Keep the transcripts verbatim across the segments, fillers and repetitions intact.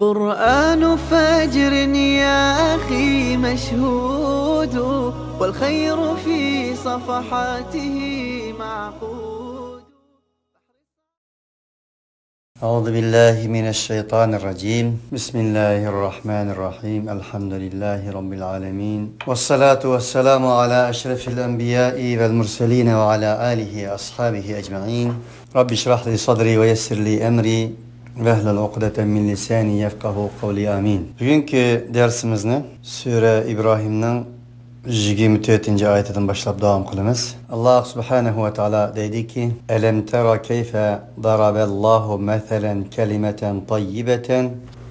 قرآن فجر يا أخي مشهود، والخير في صفحاته معقود. أعوذ بالله من الشيطان الرجيم. بسم الله الرحمن الرحيم. الحمد لله رب العالمين. والصلاة والسلام على أشرف الأنبياء والمرسلين وعلى آله وأصحابه أجمعين. رب اشرح لي صدري ويسر لي أمري واحلل عقدة من لساني يفقهوا قولي. آمين. بۈگۈنكى دەرسىمىزنى سۈرە ئىبراھىمنىڭ يىگىرمە تۆتىنچى ئايىتىدىن باشلاپ داۋام قىلىمىز. ئاللاھ سۇبھانەھۇ ۋە تائالا دەيدىكى، ألم تر كيف ضرب الله مثلا كلمة طيبة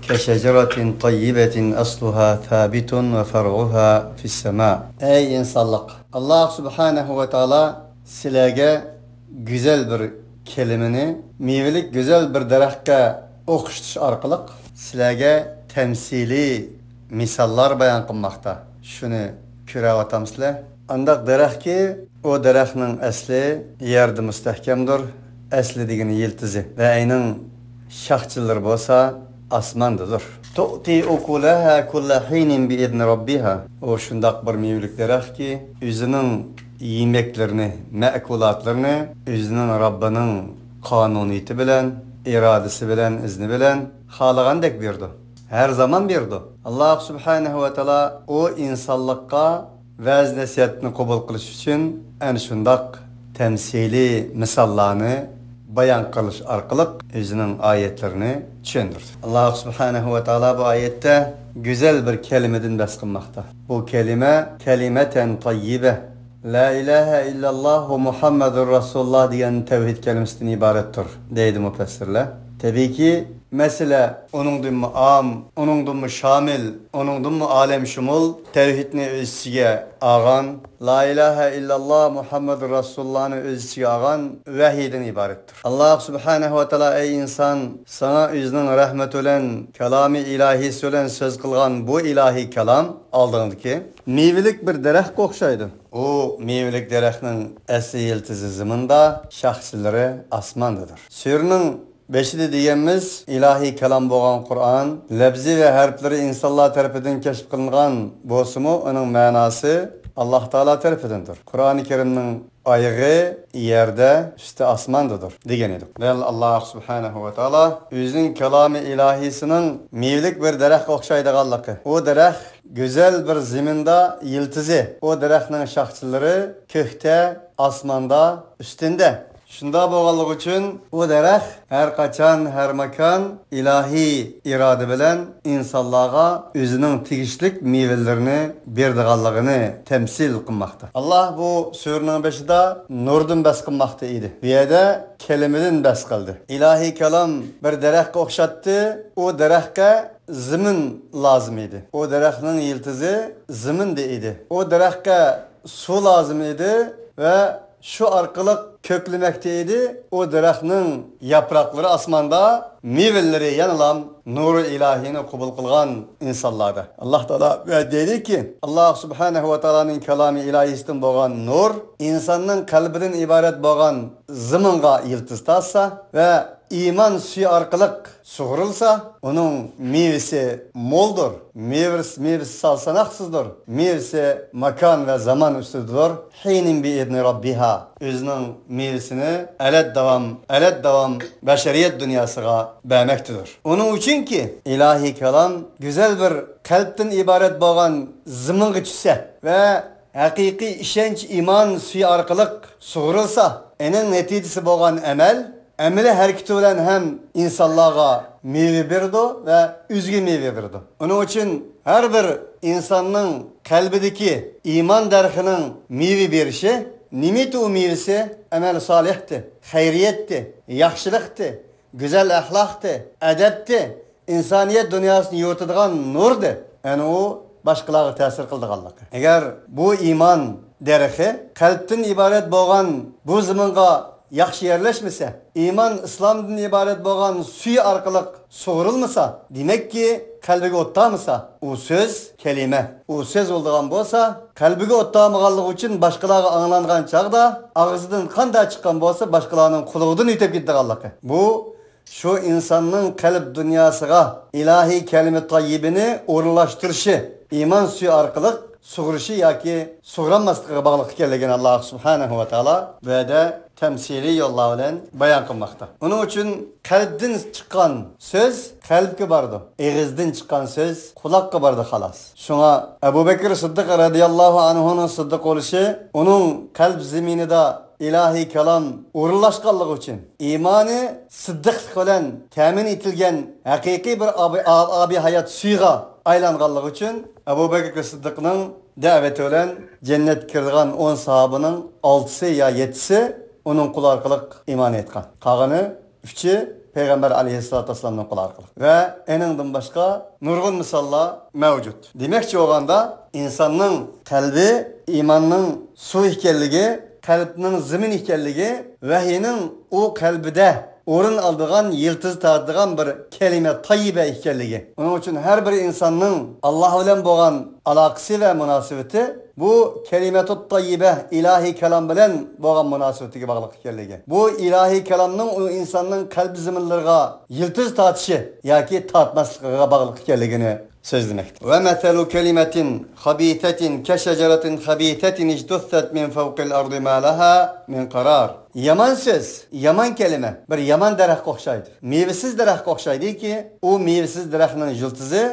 كشجرة طيبة أصلها ثابت وفرعها في السماء. ئەي ئىنسانلىق، ئاللاھ سۇبھانەھۇ ۋە تائالا سىلەرگە گۈزەل بىر كەلىمىنى مېۋىلىك گۈزەل بىر دەرەخكە ئوخشىتىش ئارقىلىق سىلەرگە تەمسىلىي مىساللار بايان قىلماقتا. شۇنى كۆرۈۋاتامسىلەر؟ ئانداق دەرەخكى، ئۇ دەرەخنىڭ ئەسلى يەردە مۇستەھكەمدۇر، ئەسلى دېگىنى يىلتىزى، ۋە ئەينىڭ شاخچىلىرى بولسا ئاسماندىدۇر. تؤتي أكلها كل حين بإذن ربها. ئۇ شۇنداق بىر مېۋىلىك دەرەخكى، ئۆزىنىڭ يېمەكلىرىنى، مەئكۇلاتلىرىنى ئۆزىنىڭ رەببىنىڭ قانۇنىيىتى بىلەن، ئىرادىسى بىلەن، ئىزنى بىلەن خالىغاندەك بېرىدۇ. ھەر زامان بېرىدۇ. ئاللاھ سۇبھانەھۇ ۋە تائالا ئۇ ئىنسانلىققا ۋەز-نەسىھەتنى قوبۇل قىلىش ئۈچۈن ئەنە شۇنداق تەمسىلىي مىساللارنى بايان قىلىش ئارقىلىق ئۆزىنىڭ ئايەتلىرىنى چۈشەندۈردى. ئاللاھ سۇبھانەھۇ ۋە تائالا بۇ ئايەتتە گۈزەل بىر كەلىمىدىن بەھس قىلماقتا. بۇ كەلىمە، كەلىمەتەن تەييىبە، لا ئىلاھە ئىللاللاھۇ مۇھەممەدۇر رەسۇلۇللاھ دېگەن تەۋھىد كەلىمىسىدىن ئىبارەتتۇر، دەيدۇ مۇپەسسىرلەر. تەبىئىيكى، مەسىلە ئۇنىڭدىنمۇ ئام، ئۇنىڭدىنمۇ شامىل، ئۇنىڭدىنمۇ ئالەمشۇمۇل تەۋھىدنى ئۆز ئىچىگە ئالغان، لا ئىلاھە ئىللاللاھ مۇھەممەدۇر رەسۇلۇللاھنى ئۆز ئىچىگە ئالغان ۋەھىيدىن ئىبارەتتۇر. ئاللاھ سۇبھانەھۇ ۋە تائالا، ئەي ئىنسان، ساڭا ئۆزىنىڭ رەھمىتى بىلەن، كالامى ئىلاھىسى بىلەن سۆز قىلغان بۇ ئىلاھىي كالام ئالدىڭدىكى مېۋىلىك بىر دەرەخكە ئوخشايدۇ. ئۇ مېۋىلىك دەرەخنىڭ ئەسلى يىلتىزى زېمىندە، شاخسىلىرى ئاسماندىدۇر. سۈرىنىڭ بېشىدا دېگەنمىز ئىلاھىي كالام بولغان قۇرئان، لەپزى ۋە ھەرپلىرى ئىنسانلار تەرىپىدىن كەشىپ قىلىنغان بولسىمۇ، ئۇنىڭ مەناسى ئاللاھ تائالا تەرىپىدىندۇر. قۇرئانى كەرىمنىڭ ئايىغى يەردە، ئۈستى ئاسماندىدۇر، دېگەن ئىدۇق. دەل ئاللاھ سۇبھانەھۇ ۋە تائالا ئۆزىنىڭ كالامى ئىلاھىسىنىڭ مېۋىلىك بىر دەرەخكە ئوخشايدىغانلىقى، ئۇ دەرەخ گۈزەل بىر زېمىندا يىلتىزى، ئۇ دەرەخنىڭ شاخچىلىرى كۆكتە، ئاسماندا، ئۈستۈندە. شۇنداق بولغانلىقى ئۈچۈن ئۇ دەرەخ ھەر قاچان، ھەر ماكان ئىلاھىي ئىرادە بىلەن ئىنسانلارغا ئۆزىنىڭ تېگىشلىك مېۋىلىرىنى بېرىدىغانلىقىنى تەمسىل قىلماقتا. ئاللاھ بۇ سۈرىنىڭ بېشىدا نۇردىن بەھس قىلماقتا ئىدى. بۇ يەردە كەلىمىدىن بەھس قىلدى. ئىلاھىي كالام بىر دەرەخكە ئوخشاتتى. ئۇ دەرەخكە زېمىن لازىم ئىدى. ئۇ دەرەخنىڭ يىلتىزى زېمىندا ئىدى. ئۇ دەرەخكە سۇ لازىم ئىدى ۋە شۇ ئارقىلىق كۆكلىمەكتە ئىدى. ئۇ دەرەخنىڭ ياپراقلىرى ئاسماندا، مېۋىلىرى يەنىلام نۇرى ئىلاھىينى قوبۇل قىلغان ئىنسانلاردا. ئاللاھ تائالا ۋە دەيدىكى، ئاللاھ سۇبھانەھۇ ۋە تائالانىڭ كالامى ئىلاھىسىدىن بولغان نۇر ئىنساننىڭ قەلبىدىن ئىبارەت بولغان زېمىنغا يىلتىز تارتسا ۋە ئىمان سۈيى ئارقىلىق سۇغۇرۇلسا، ئۇنىڭ مېۋىسى مولدۇر، مېۋىسى، مېۋىسى سان-ساناقسىزدۇر، مېۋىسى ماكان ۋە زامان ئۈستىدىدۇر. ھىنىن بىئىزنى رەببىھا، ئۆزىنىڭ مېۋىسىنى ئەلەت داۋام، ئەلەت داۋام بەشەرىيەت دۇنياسىغا بەرمەكتىدۇر. ئۇنىڭ ئۈچۈنكى، ئىلاھىي كالام گۈزەل بىر قەلبتىن ئىبارەت بولغان زېمىنغا چۈشسە ۋە ھەقىقىي ئىشەنچ، ئىمان سۈيى ئارقىلىق سۇغۇرۇلسا، ئېنىڭ نەتىجىسى بولغان ئەمەل، ئەمەلىي ھەرىكىتى بىلەن ھەم ئىنسانلارغا مېۋە بېرىدۇ ۋە ئۆزىگە مېۋە بېرىدۇ. ئۇنىڭ ئۈچۈن ھەر بىر ئىنساننىڭ قەلبىدىكى ئىمان دەرىخىنىڭ مېۋە بېرىشى، نېمىتى ئۇ مېۋىسى؟ ئەمەل سالىھتى، خەيرىيەتتى، ياخشىلىقتى، گۈزەل ئەخلاقتى، ئەدەپتى، ئىنسانىيەت دۇنياسىنى يورۇتىدىغان نۇردى. يەنى ئۇ باشقىلارغا تەسىر قىلىدىغانلىقى. ئەگەر بۇ ئىمان دەرىخى قەلبتىن ئىبارەت بولغان بۇ زېمىنغا ياخشى يەرلەشمىسە، ئىمان ئىسلامدىن ئىبارەت بولغان سۈيى ئارقىلىق سۇغۇرۇلمىسا، دېمەككى، قەلبىگە ئوت تارمىسا، ئۇ سۆز، كەلىمە، ئۇ سۆز بولىدىغان بولسا، قەلبىگە ئوت تارمىغانلىقى ئۈچۈن باشقىلارغا ئاڭلانغان چاغدا ئاغزىدىن قانداق چىققان بولسا، باشقىلارنىڭ قۇلىقىدىن ئۆتۈپ كېتىدىغانلىقى. بۇ شۇ ئىنساننىڭ قەلب دۇنياسىغا ئىلاھىي كەلىمە تاييىبىنى ئورۇنلاشتۇرۇشى، ئىمان سۈيى ئارقىلىق سۇغۇرۇشى ياكى سۇغۇرالماسلىقىغا باغلىق ئىكەنلىكىنى ئاللاھ سۇبھانەھۇ ۋە تائالا بۇ يەردە تەمسىلىي يوللار بىلەن بايان قىلماقتا. ئۇنىڭ ئۈچۈن قەلبتىن چىققان سۆز قەلبكە بارىدۇ، ئېغىزدىن چىققان سۆز قۇلاققا بارىدۇ، خالاس. شۇڭا ئەبۇ بەكرى سىددىق رەزىياللاھۇ ئەنھۇنىڭ سىددىق بولۇشى ئۇنىڭ قەلب زېمىنىدا ئىلاھىي كالام ئورۇنلاشقانلىقى ئۈچۈن، ئىمانى سىددىقلىق بىلەن تەمىن ئېتىلگەن ھەقىقىي بىر ئابى، ئابىي ھايات سۈيىگە ئايلانغانلىقى ئۈچۈن، ئەبۇ بەكرى سىددىقنىڭ دەۋىتى بىلەن جەننەتكە كىرىدىغان ئون ساھابىنىڭ ئالتىسى يا يەتتىسى ئۇنىڭ قولى ئارقىلىق ئىمان ئېيتقان. قالغىنى ئۈچى پەيغەمبەر ئەلەيھىسسالاتۇ ۋەسسالامنىڭ قولى ئارقىلىق. ۋە ئېنىڭدىن باشقا نۇرغۇن مىساللار مەۋجۇت. دېمەكچى بولغاندا، ئىنساننىڭ قەلبى ئىماننىڭ سۇ ئىكەنلىكى، قەلبنىڭ زېمىن ئىكەنلىكى، ۋەھىينىڭ ئۇ قەلبىدە ئورۇن ئالىدىغان، يىلتىز تارتىدىغان بىر كەلىمە تاييىبە ئىكەنلىكى. ئۇنىڭ ئۈچۈن ھەر بىر ئىنساننىڭ ئاللاھ بىلەن بولغان ئالاقىسى ۋە مۇناسىۋىتى بۇ كەلىمەتۇت تاييىبە، ئىلاھىي كالام بىلەن بولغان مۇناسىۋىتىگە باغلىق ئىكەنلىكى، بۇ ئىلاھىي كالامنىڭ ئۇ ئىنساننىڭ قەلب زېمىنلىرىغا يىلتىز تارتىشى ياكى تارتماسلىقىغا باغلىق ئىكەنلىكىنى سۆزلىمەكتە. ومثل كلمة خبيثة كشجرة خبيثة اجتثت من فوق الأرض ما لها من قرار. يامان سۆز، يامان كەلىمە بىر يامان دەرەخكە ئوخشايدۇ. مېۋىسىز دەرەخكە ئوخشايدۇكى، ئۇ مېۋىسىز دەرەخنىڭ يىلتىزى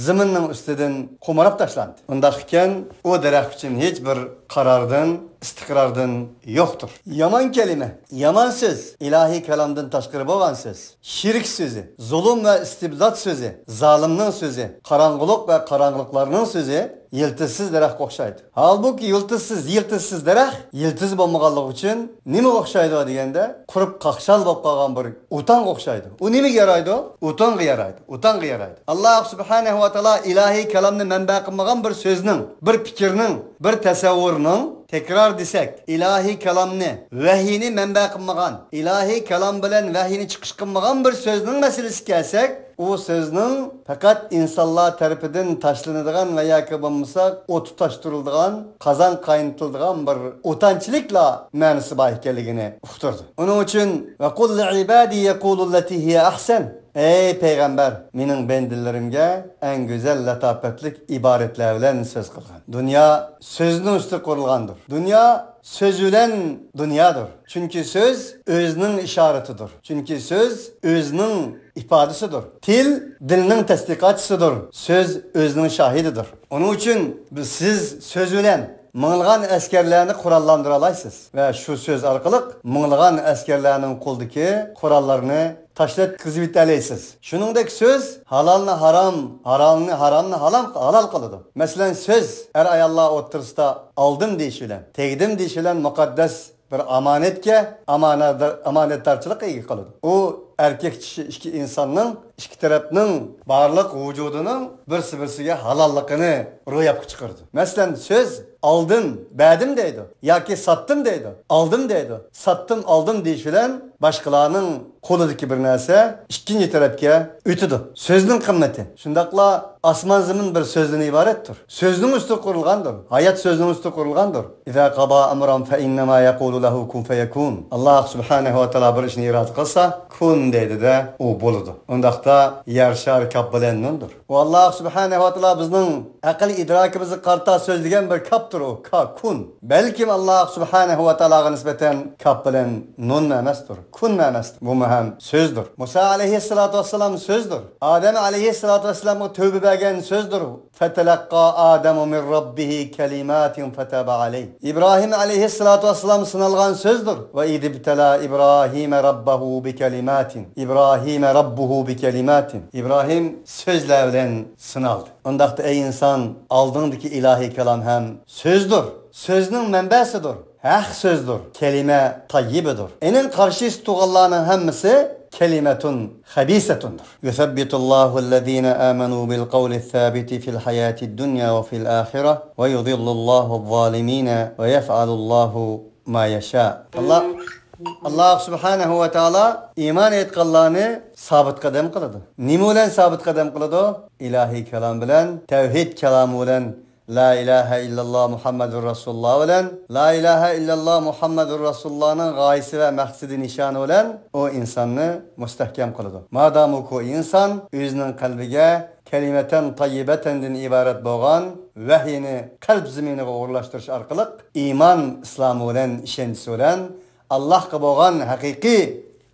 زېمىننىڭ ئۈستىدىن قومۇراپ تاشلاندى. ئۇنداق ئىكەن، ئۇ دەرەخ ئۈچۈن ھېچ بىر قارارىدىن، ئىستىقراردىن يوقتۇر. يامان كەلىمە، يامان سۆز، ئىلاھىي كالامدىن تاشقىرى بولغان سۆز، شىرك سۆزى، زۇلۇم ۋە ئىستىبداد سۆزى، زالىمنىڭ سۆزى، قاراڭغۇلۇق ۋە قاراڭغۇلۇقلارنىڭ سۆزى يىلتىزسىز دەرەخكە ئوخشايدۇ. ھالبۇكى، يىلتىزسىز، يىلتىزسىز دەرەخ يىلتىزى بولمىغانلىقى ئۈچۈن نېمىگە ئوخشايدۇ دېگەندە، قۇرۇپ قاقشال بولۇپ قالغان بىر ئوتانغا ئوخشايدۇ. ئۇ نېمىگە يارايدۇ؟ ئوتانغا يارايدۇ، ئوتانغا يارايدۇ. ئاللاھ سۇبھانەھۇ ۋە تائالا ئىلاھىي كالامنى مەنبە قىلمىغان بىر سۆزنىڭ، بىر پىكىرنىڭ، بىر تەسەۋۋۇرنىڭ، تەكرار دېسەك، ئىلاھىي كالامنى، ۋەھىينى مەنبە قىلمىغان، ئىلاھىي كالام بىلەن ۋەھىينى چىقىش قىلمىغان بىر سۆزنىڭ مەسىلىسىگە كەلسەك، ئۇ سۆزنىڭ پەقەت ئىنسانلار تەرىپىدىن تاشلىنىدىغان ۋە ياكى بولمىسا ئوت تۇتاشتۇرۇلىدىغان، قازان قاينىتىلىدىغان بىر ئوتانچىلىكلا مەنىسى بار ئىكەنلىكىنى ئۇقتۇردى. ئۇنىڭ ئۈچۈن، وقل لعبادي يقولوا التي هي أحسن. ئەي پەيغەمبەر، مېنىڭ بەندىلىرىمگە ئەڭ گۈزەل لاتاپەتلىك ئىبارەتلەر بىلەن سۆز قىلغىن. دۇنيا سۆزنىڭ ئۈستىگە قۇرۇلغاندۇر. دۇنيا سۆز بىلەن دۇنيادۇر. چۈنكى سۆز ئۆزىنىڭ ئىشارىتىدۇر. چۈنكى سۆز ئۆزىنىڭ ئىپادىسىدۇر. تىل دىلنىڭ تەستىقاتچىسىدۇر. سۆز ئۆزىنىڭ شاھىدىدۇر. ئۇنىڭ ئۈچۈن بىز، سىز سۆز بىلەن مىڭلىغان ئەسكەرلەرنى قوراللاندۇرالايسىز ۋە شۇ سۆز ئارقىلىق مىڭلىغان ئەسكەرلەرنىڭ قولىدىكى قوراللارنى تاشلاتقۇزۇۋېتەلەيسىز. شۇنىڭدەك سۆز ھالالنى ھارام، ھارامنى، ھارامنى ھالال، ھالال قىلىدۇ. مەسىلەن، سۆز ئەر-ئاياللار ئوتتۇرىسىدا ئالدىم دېيىش بىلەن، تەگدىم دېيىش بىلەن مۇقەددەس بىر ئامانەتكە، ئامانەتدار، ئامانەتدارچىلىققا ئىگە قىلىدۇ. ئۇ ئەركەك چىشى ئىككى ئىنساننىڭ، ئىككى تەرەپنىڭ بارلىق ۋۇجۇدىنىڭ بىرسى-بىرسىگە ھالاللىقىنى روياپقا چىقىرىدۇ. مەسىلەن، سۆز ئالدىم، بەردىم دەيدۇ ياكى ساتتىم دەيدۇ، ئالدىم دەيدۇ. ساتتىم، ئالدىم دېيىش بىلەن باشقىلارنىڭ قولىدىكى بىر نەرسە ئىككىنچى تەرەپكە ئۆتىدۇ. سۆزنىڭ قىممىتى. شۇنداقلا ئاسمان زېمىن بىر سۆزدىن ئىبارەتتۇر. سۆزنىڭ ئۈستىدە قۇرۇلغاندۇر. ھايات سۆزنىڭ ئۈستىدە قۇرۇلغاندۇر. إذا قضى أمرا فإنما يقول له كن فيكون. ئاللاھ سۇبھانەھۇ ۋە تائالا بىر ئىشنى ئىرادە قىلسا، كۇن دەيدۇ-دە، ئۇ بولىدۇ. ئۇنداقتا يەر شارى كاپ بىلەن نۇندۇر. ئۇ ئاللاھ سۇبھانەھۇ ۋە تائالا بىزنىڭ ئەقىل ئىدراكىمىزغا قارىتا سۆزلىگەن بىر كاپتۇر ئۇ، كا، كۇن. بەلكىم ئاللاھ سۇبھانەھۇ ۋە تائالاغا نىسبەتەن كاپ بىلەن نۇنمۇ ئەمەستۇر، كۇنمۇ ئەمەستۇر. بۇمۇ ھەم سۆزدۇر. مۇسا ئەلەيھىسسالاتۇ ۋەسسالام سۆزدۇر. ئادەم ئەلەيھىسسالاتۇ ۋەسسالامغا تۆبە بەرگەن سۆزدۇر. فتلقى آدم من ربه كلمات فتاب عليه. ئىبراھىم ئەلەيھىسسالاتۇ ۋەسسالام سىنالغان سۆزدۇر. وإذ ابتلى إبراهيم ربه بكلمات. إبراهيم ربه بكلمات. ئىبراھىم سۆزلەر بىلەن سىنالدى. ئۇنداقتا، ئەي ئىنسان، ئالدىڭدىكى ئىلاھىي كالام ھەم سۆزدۇر. سۆزنىڭ مەنبەسىدۇر. ھەق سۆزدۇر. كەلىمە تاييىبىدۇر. ئېنىڭ قارشىسى تۇغانلارنىڭ ھەممىسى كلمة خبيثةدۇر. يثبت الله الذين آمنوا بالقول الثابت في الحياة الدنيا وفي الآخرة ويضل الله الظالمين ويفعل الله ما يشاء. ئاللاھ، ئاللاھ سۇبھانەھۇ ۋە تائالا ئىمان ئېيتقانلارنى سابىت قەدەم قىلىدۇ. نېمە بىلەن سابىت قەدەم قىلىدۇ؟ ئىلاھىي كالام بىلەن، تەۋھىد كالامى بىلەن لا ئىلاھە ئىللاللا مۇھەممەدۇر رەسۇلۇللا بىلەن، لا ئىلاھە ئىللاللا مۇھەممەدۇر رەسۇلۇللانىڭ غايىسى ۋە مەقسىتى نىشانى بىلەن ئۇ ئىنساننى مۇستەھكەم قىلىدۇ. مادامۇ كۇ ئىنسان ئۆزىنىڭ قەلبىگە كەلىمەتەن تەييىبەتەندىن ئىبارەت بولغان ۋەھيىنى قەلب زېمىنىغا ئورۇنلاشتۇرۇش ئارقىلىق ئىمان ئىسلامى بىلەن، ئىشەنچىسى بىلەن، ئاللاھقا بولغان ھەقىقىي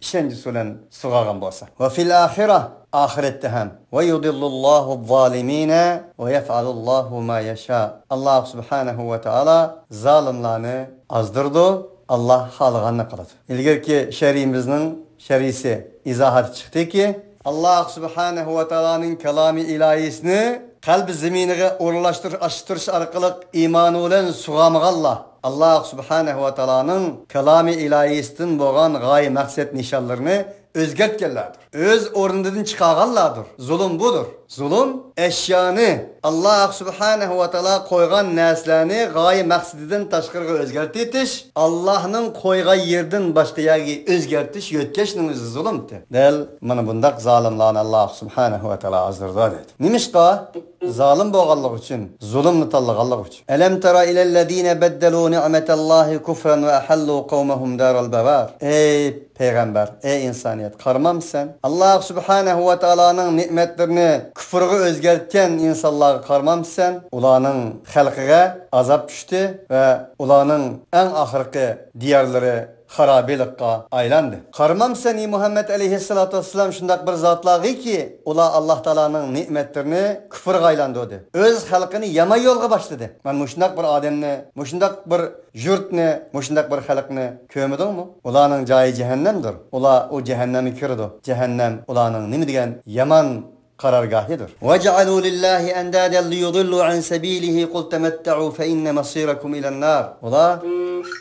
ئىشەنچىسى بىلەن سۇغارغان بولسا. ۋە فىل ئاخىرە، ئاخىرەتتە ھەم. ۋە يۇدىللۇللاھۇ زالىمىنە ۋە يەفئەلۇللاھۇ ما يەشا. ئاللاھ سۇبھانەھۇ ۋە تائالا زالىملارنى ئازدۇرىدۇ، ئاللاھ خالىغاننى قىلىدۇ. ئىلگىرىكى شەرئىمىزنىڭ شەرھىسى، ئىزاھاتى چىقتىكى، ئاللاھ سۇبھانەھۇ ۋە تائالانىڭ كالامى ئىلاھىسىنى قەلبى زېمىنىغا ئورۇنلاشتۇرۇش، ئاشتۇرۇش ئارقىلىق ئىمانى بىلەن سۇغارمىغانلار، ئاللاھ سۇبھانەھۇ ۋە تائالانىڭ كالامى ئىلاھىسىدىن بولغان غايە مەقسەت نىشانلىرىنى ئۆزگەرتكەنلەردۇر. ئۆز ئورنىدىن چىقارغانلاردۇر. زۇلۇم بۇدۇر. زۇلۇم ئەشيانى، ئاللاھ سۇبھانەھۇ ۋە تائالا قويغان نەرسىلەرنى غايە مەقسىتىدىن تاشقىرىغا ئۆزگەرتىۋېتىش، ئاللاھنىڭ قويغان يېرىدىن باشقا يەرگە ئۆزگەرتىش، يۆتكەشنىڭ ئۆزى زۇلۇمتى. دەل مانا بۇنداق زالىملارنى ئاللاھ سۇبھانەھۇ ۋە تائالا ئازدۇرىدۇ دەيدۇ. نېمىشقا؟ زالىم بولغانلىقى ئۈچۈن، زۇلۇمنى تاللىغانلىقى ئۈچۈن. ئەلەم تەرە ئىلەللەزىنە بەددەلۇ نىئمەتەللاھى كۇفرەن ۋە ئەھەللۇ قەۋمەھۇم دارەل بەۋار. ئەي پەيغەمبەر، ئەي ئىنسانىيەت، قارىمامسەن؟ ئاللاھ سۇبھانەھۇ ۋە تائالانىڭ نېمەتلىرىنى كۇفرغا ئۆزگەرتكەن ئىنسانلارغا قارىمامسەن؟ ئۇلارنىڭ خەلقىگە ئازاب چۈشتى ۋە ئۇلارنىڭ ئەڭ ئاخىرقى دىيارلىرى خارابىلىققا ئايلاندى. قارىمامسەن، ئى مۇھەممەد ئەلەيھىسسالاتۇ ۋەسسالام، شۇنداق بىر زاتلارغىكى، ئۇلار ئاللاھ تائالانىڭ نېمەتلىرىنى كۇفرغا ئايلاندۇردى. ئۆز خەلقىنى يامان يولغا باشلىدى. مانا مۇشۇنداق بىر ئادەمنى، مۇشۇنداق بىر يۇرتنى، مۇشۇنداق بىر خەلقنى كۆرمىدىڭمۇ؟ ئۇلارنىڭ جايى جەھەننەمدۇر. ئۇلار ئۇ جەھەننەمگە كىرىدۇ. جەھەننەم ئۇلارنىڭ نېمە دېگەن يامان قارارگاھىدۇر. ۋەجەئەلۇ لىللاھى ئەندادەن لىيۇضىللۇ ئەن سەبىلىھى قۇل تەمەتتەئۇ فەئىننە مەسىرەكۇم ئىلەننار. ئۇلار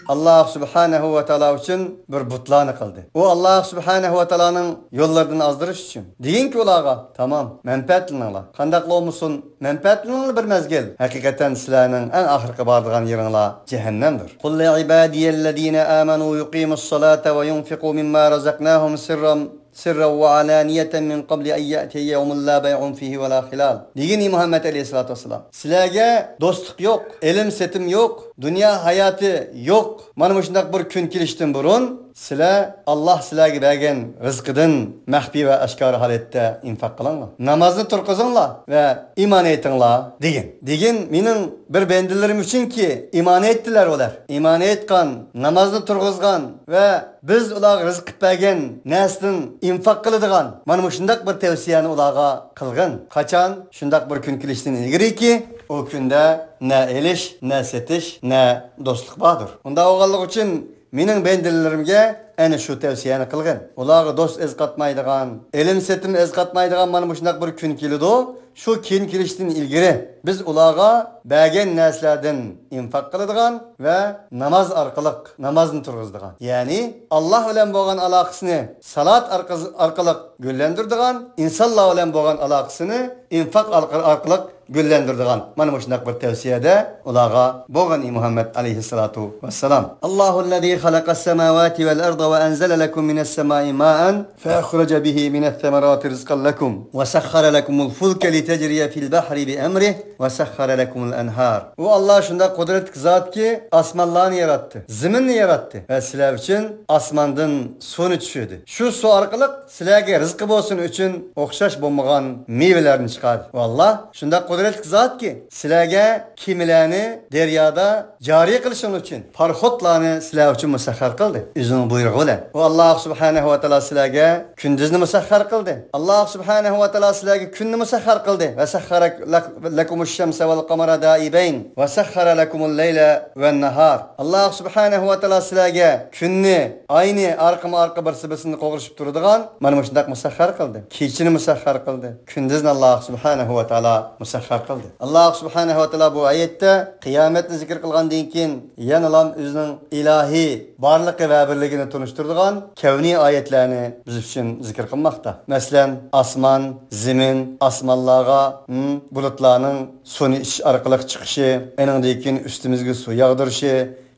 ئاللاھ سۇبھانەھۇ ۋە تائالا ئۈچۈن بىر بۇتلارنى قىلدى. ئۇ ئاللاھ سۇبھانەھۇ ۋە تائالانىڭ يوللىرىدىن ئازدۇرۇش ئۈچۈن. دېگىنكى ئۇلارغا، تامام، مەنپەئەتلىنىڭلار. قانداقلا بولمىسۇن، مەنپەئەتلىنىڭلار بىر مەزگىل. ھەقىقەتەن سىلەرنىڭ ئەڭ ئاخىرقى بارىدىغان يېرىڭلار جەھەننەمدۇر. قۇل لىئىبادىيەللەزىنە ئامەنۇ يۇقىمۇسسالاتە ۋە يۇنفىقۇ مىمما رەزەقناھۇم سىررەن سىررەن ۋە ئالانىيەتەن مىن قەبلى ئەن يەئتىيە يەۋمۇن لا بەيئۇن فىھى ۋە لا خىلال. دېگىن، ئى مۇھەممەد ئەلەيھىسسالاتۇ ۋەسسالام، سىلەرگە دوستلۇق يوق، ئېلىم سېتىم يوق، دۇنيا ھاياتى يوق. مانا مۇشۇنداق بىر كۈن كېلىشتىن بۇرۇن سىلەر ئاللاھ سىلەرگە بەرگەن رىزقىدىن مەخپىي ۋە ئاشكارا ھالەتتە ئىنفاق قىلىڭلار. نامازنى تۇرغۇزۇڭلار ۋە ئىمان ئېيتىڭلار دېگىن. دېگىن، مېنىڭ بىر بەندىلىرىم ئۈچۈنكى ئىمان ئېيتتىلەر ئۇلار. ئىمان ئېيتقان، نامازنى تۇرغۇزغان ۋە بىز ئۇلارغا رىزىق قىلىپ بەرگەن نەرسىدىن ئىنفاق قىلىدىغان مانا مۇشۇنداق بىر تەۋسىيەنى ئۇلارغا قىلغىن. قاچان؟ شۇنداق بىر كۈن كېلىشتىن ئىلگىرىكى، ئۇ كۈندە نە ئېلىش، نە سېتىش، نە دوستلۇق باردۇر. ئۇنداق بولغانلىقى ئۈچۈن مېنىڭ بەندىلىرىمگە ئەنە شۇ تەۋسىيەنى قىلغىن. ئۇلارغا دوست ئەزقاتمايدىغان، ئېلىم سېتىم ئەزقاتمايدىغان مانا مۇشۇنداق بىر كۈن كېلىدۇ. شۇ كېيىن كېلىشتىن ئىلگىرى بىز ئۇلارغا بەرگەن نەرسىلەردىن ئىنفاق قىلىدىغان ۋە ناماز ئارقىلىق، نامازنى تۇرغۇزىدىغان، يەنى ئاللاھ بىلەن بولغان ئالاقىسىنى سالات ئارقىز-، ئارقىلىق گۈللەندۈرىدىغان، ئىنسانلار بىلەن بولغان ئالاقىسىنى ئىنفاق ئارقا-، ئارقىلىق گۈللەندۈرىدىغان، مانا مۇشۇنداق بىر تەۋسىيەدە ئۇلارغا بولغىن، ئى مۇھەممەد ئەلەيھىسسالاتۇ ۋەسسالام. اللهُ الذي خلق السماوات والأرض وأنزل لكم من السماء ماء فأخرج به من الثمرات رزقا لكم وسخر لكم الفلك لتجري في البحر بأمره وسخر لكم الأنهار. ئۇ ئاللاھ شۇنداق قۇدرەتلىك زاتكى، ئاسمانلارنى ياراتتى، زېمىننى ياراتتى ۋە سىلەر ئۈچۈن ئاسماندىن سۇنى چۈشۈردى. شۇ سۇ ئارقىلىق سىلەرگە رىزقى بولسۇن ئۈچۈن ئوخشاش بولمىغان مېۋىلەرنى چىقاردى. ئۇ ئاللاھ شۇنداق قۇدرەتلىك زاتكى، سىلەرگە كېمىلەرنى دەريادا جارى قىلىشىڭلار ئۈچۈن پاراخوتلارنى سىلەر ئۈچۈن مۇسەخخەر قىلدى، ئۆزىنىڭ بۇيرۇقى بىلەن. ئۇ ئاللاھ سۇبھانەھۇ ۋە تائالا سىلەرگە كۈندۈزنى مۇسەخخەر قىلدى. ئاللاھ سۇبھانەھۇ ۋە تائالا سىلەرگە كۈننى مۇسەخخەر قىلدى. ۋە سەخخەرە لەك-، لەكۇمۇش شەمسە ۋەل قەمەرە دائىبەين ۋە سەخخەرە لەكۇمۇل لەيلە ۋەن نەھار. ئاللاھ سۇبھانەھۇ ۋە تائالا سىلەرگە كۈننى، ئاينى ئارقىمۇ ئارقا بىرسى بىرسىنى قوغلىشىپ تۇرىدىغان مانا مۇشۇنداق مۇسەخخەر قىلدى. كېچىنى مۇسەخخەر قىلدى. كۈندۈزنى ئاللاھ سۇبھانەھۇ ۋە تائالا مۇسەخخەر قىلدى. ئاللاھ سۇبھانەھۇ ۋە تائالا بۇ ئايەتتە قىيامەتنى زىكىر قىلغاندىن كېيىن يەنىلا ئۆزىنىڭ ئىلاھىي بارلىقى ۋە بىرلىكىنى تونۇشتۇرىدىغان كەۋنىي ئايەتلەرنى بىز ئۈچۈن زىكىر قىلماقتا. مەسىلەن، ئاسمان، زېمىن، ئاسمانلارغا، ھىم، بۇلۇتلارنىڭ سۇنى ئىچىش ئارقىلىق چىقىشى، ئېنىڭدىن كېيىن ئۈستىمىزگە سۇ ياغدۇرۇشى،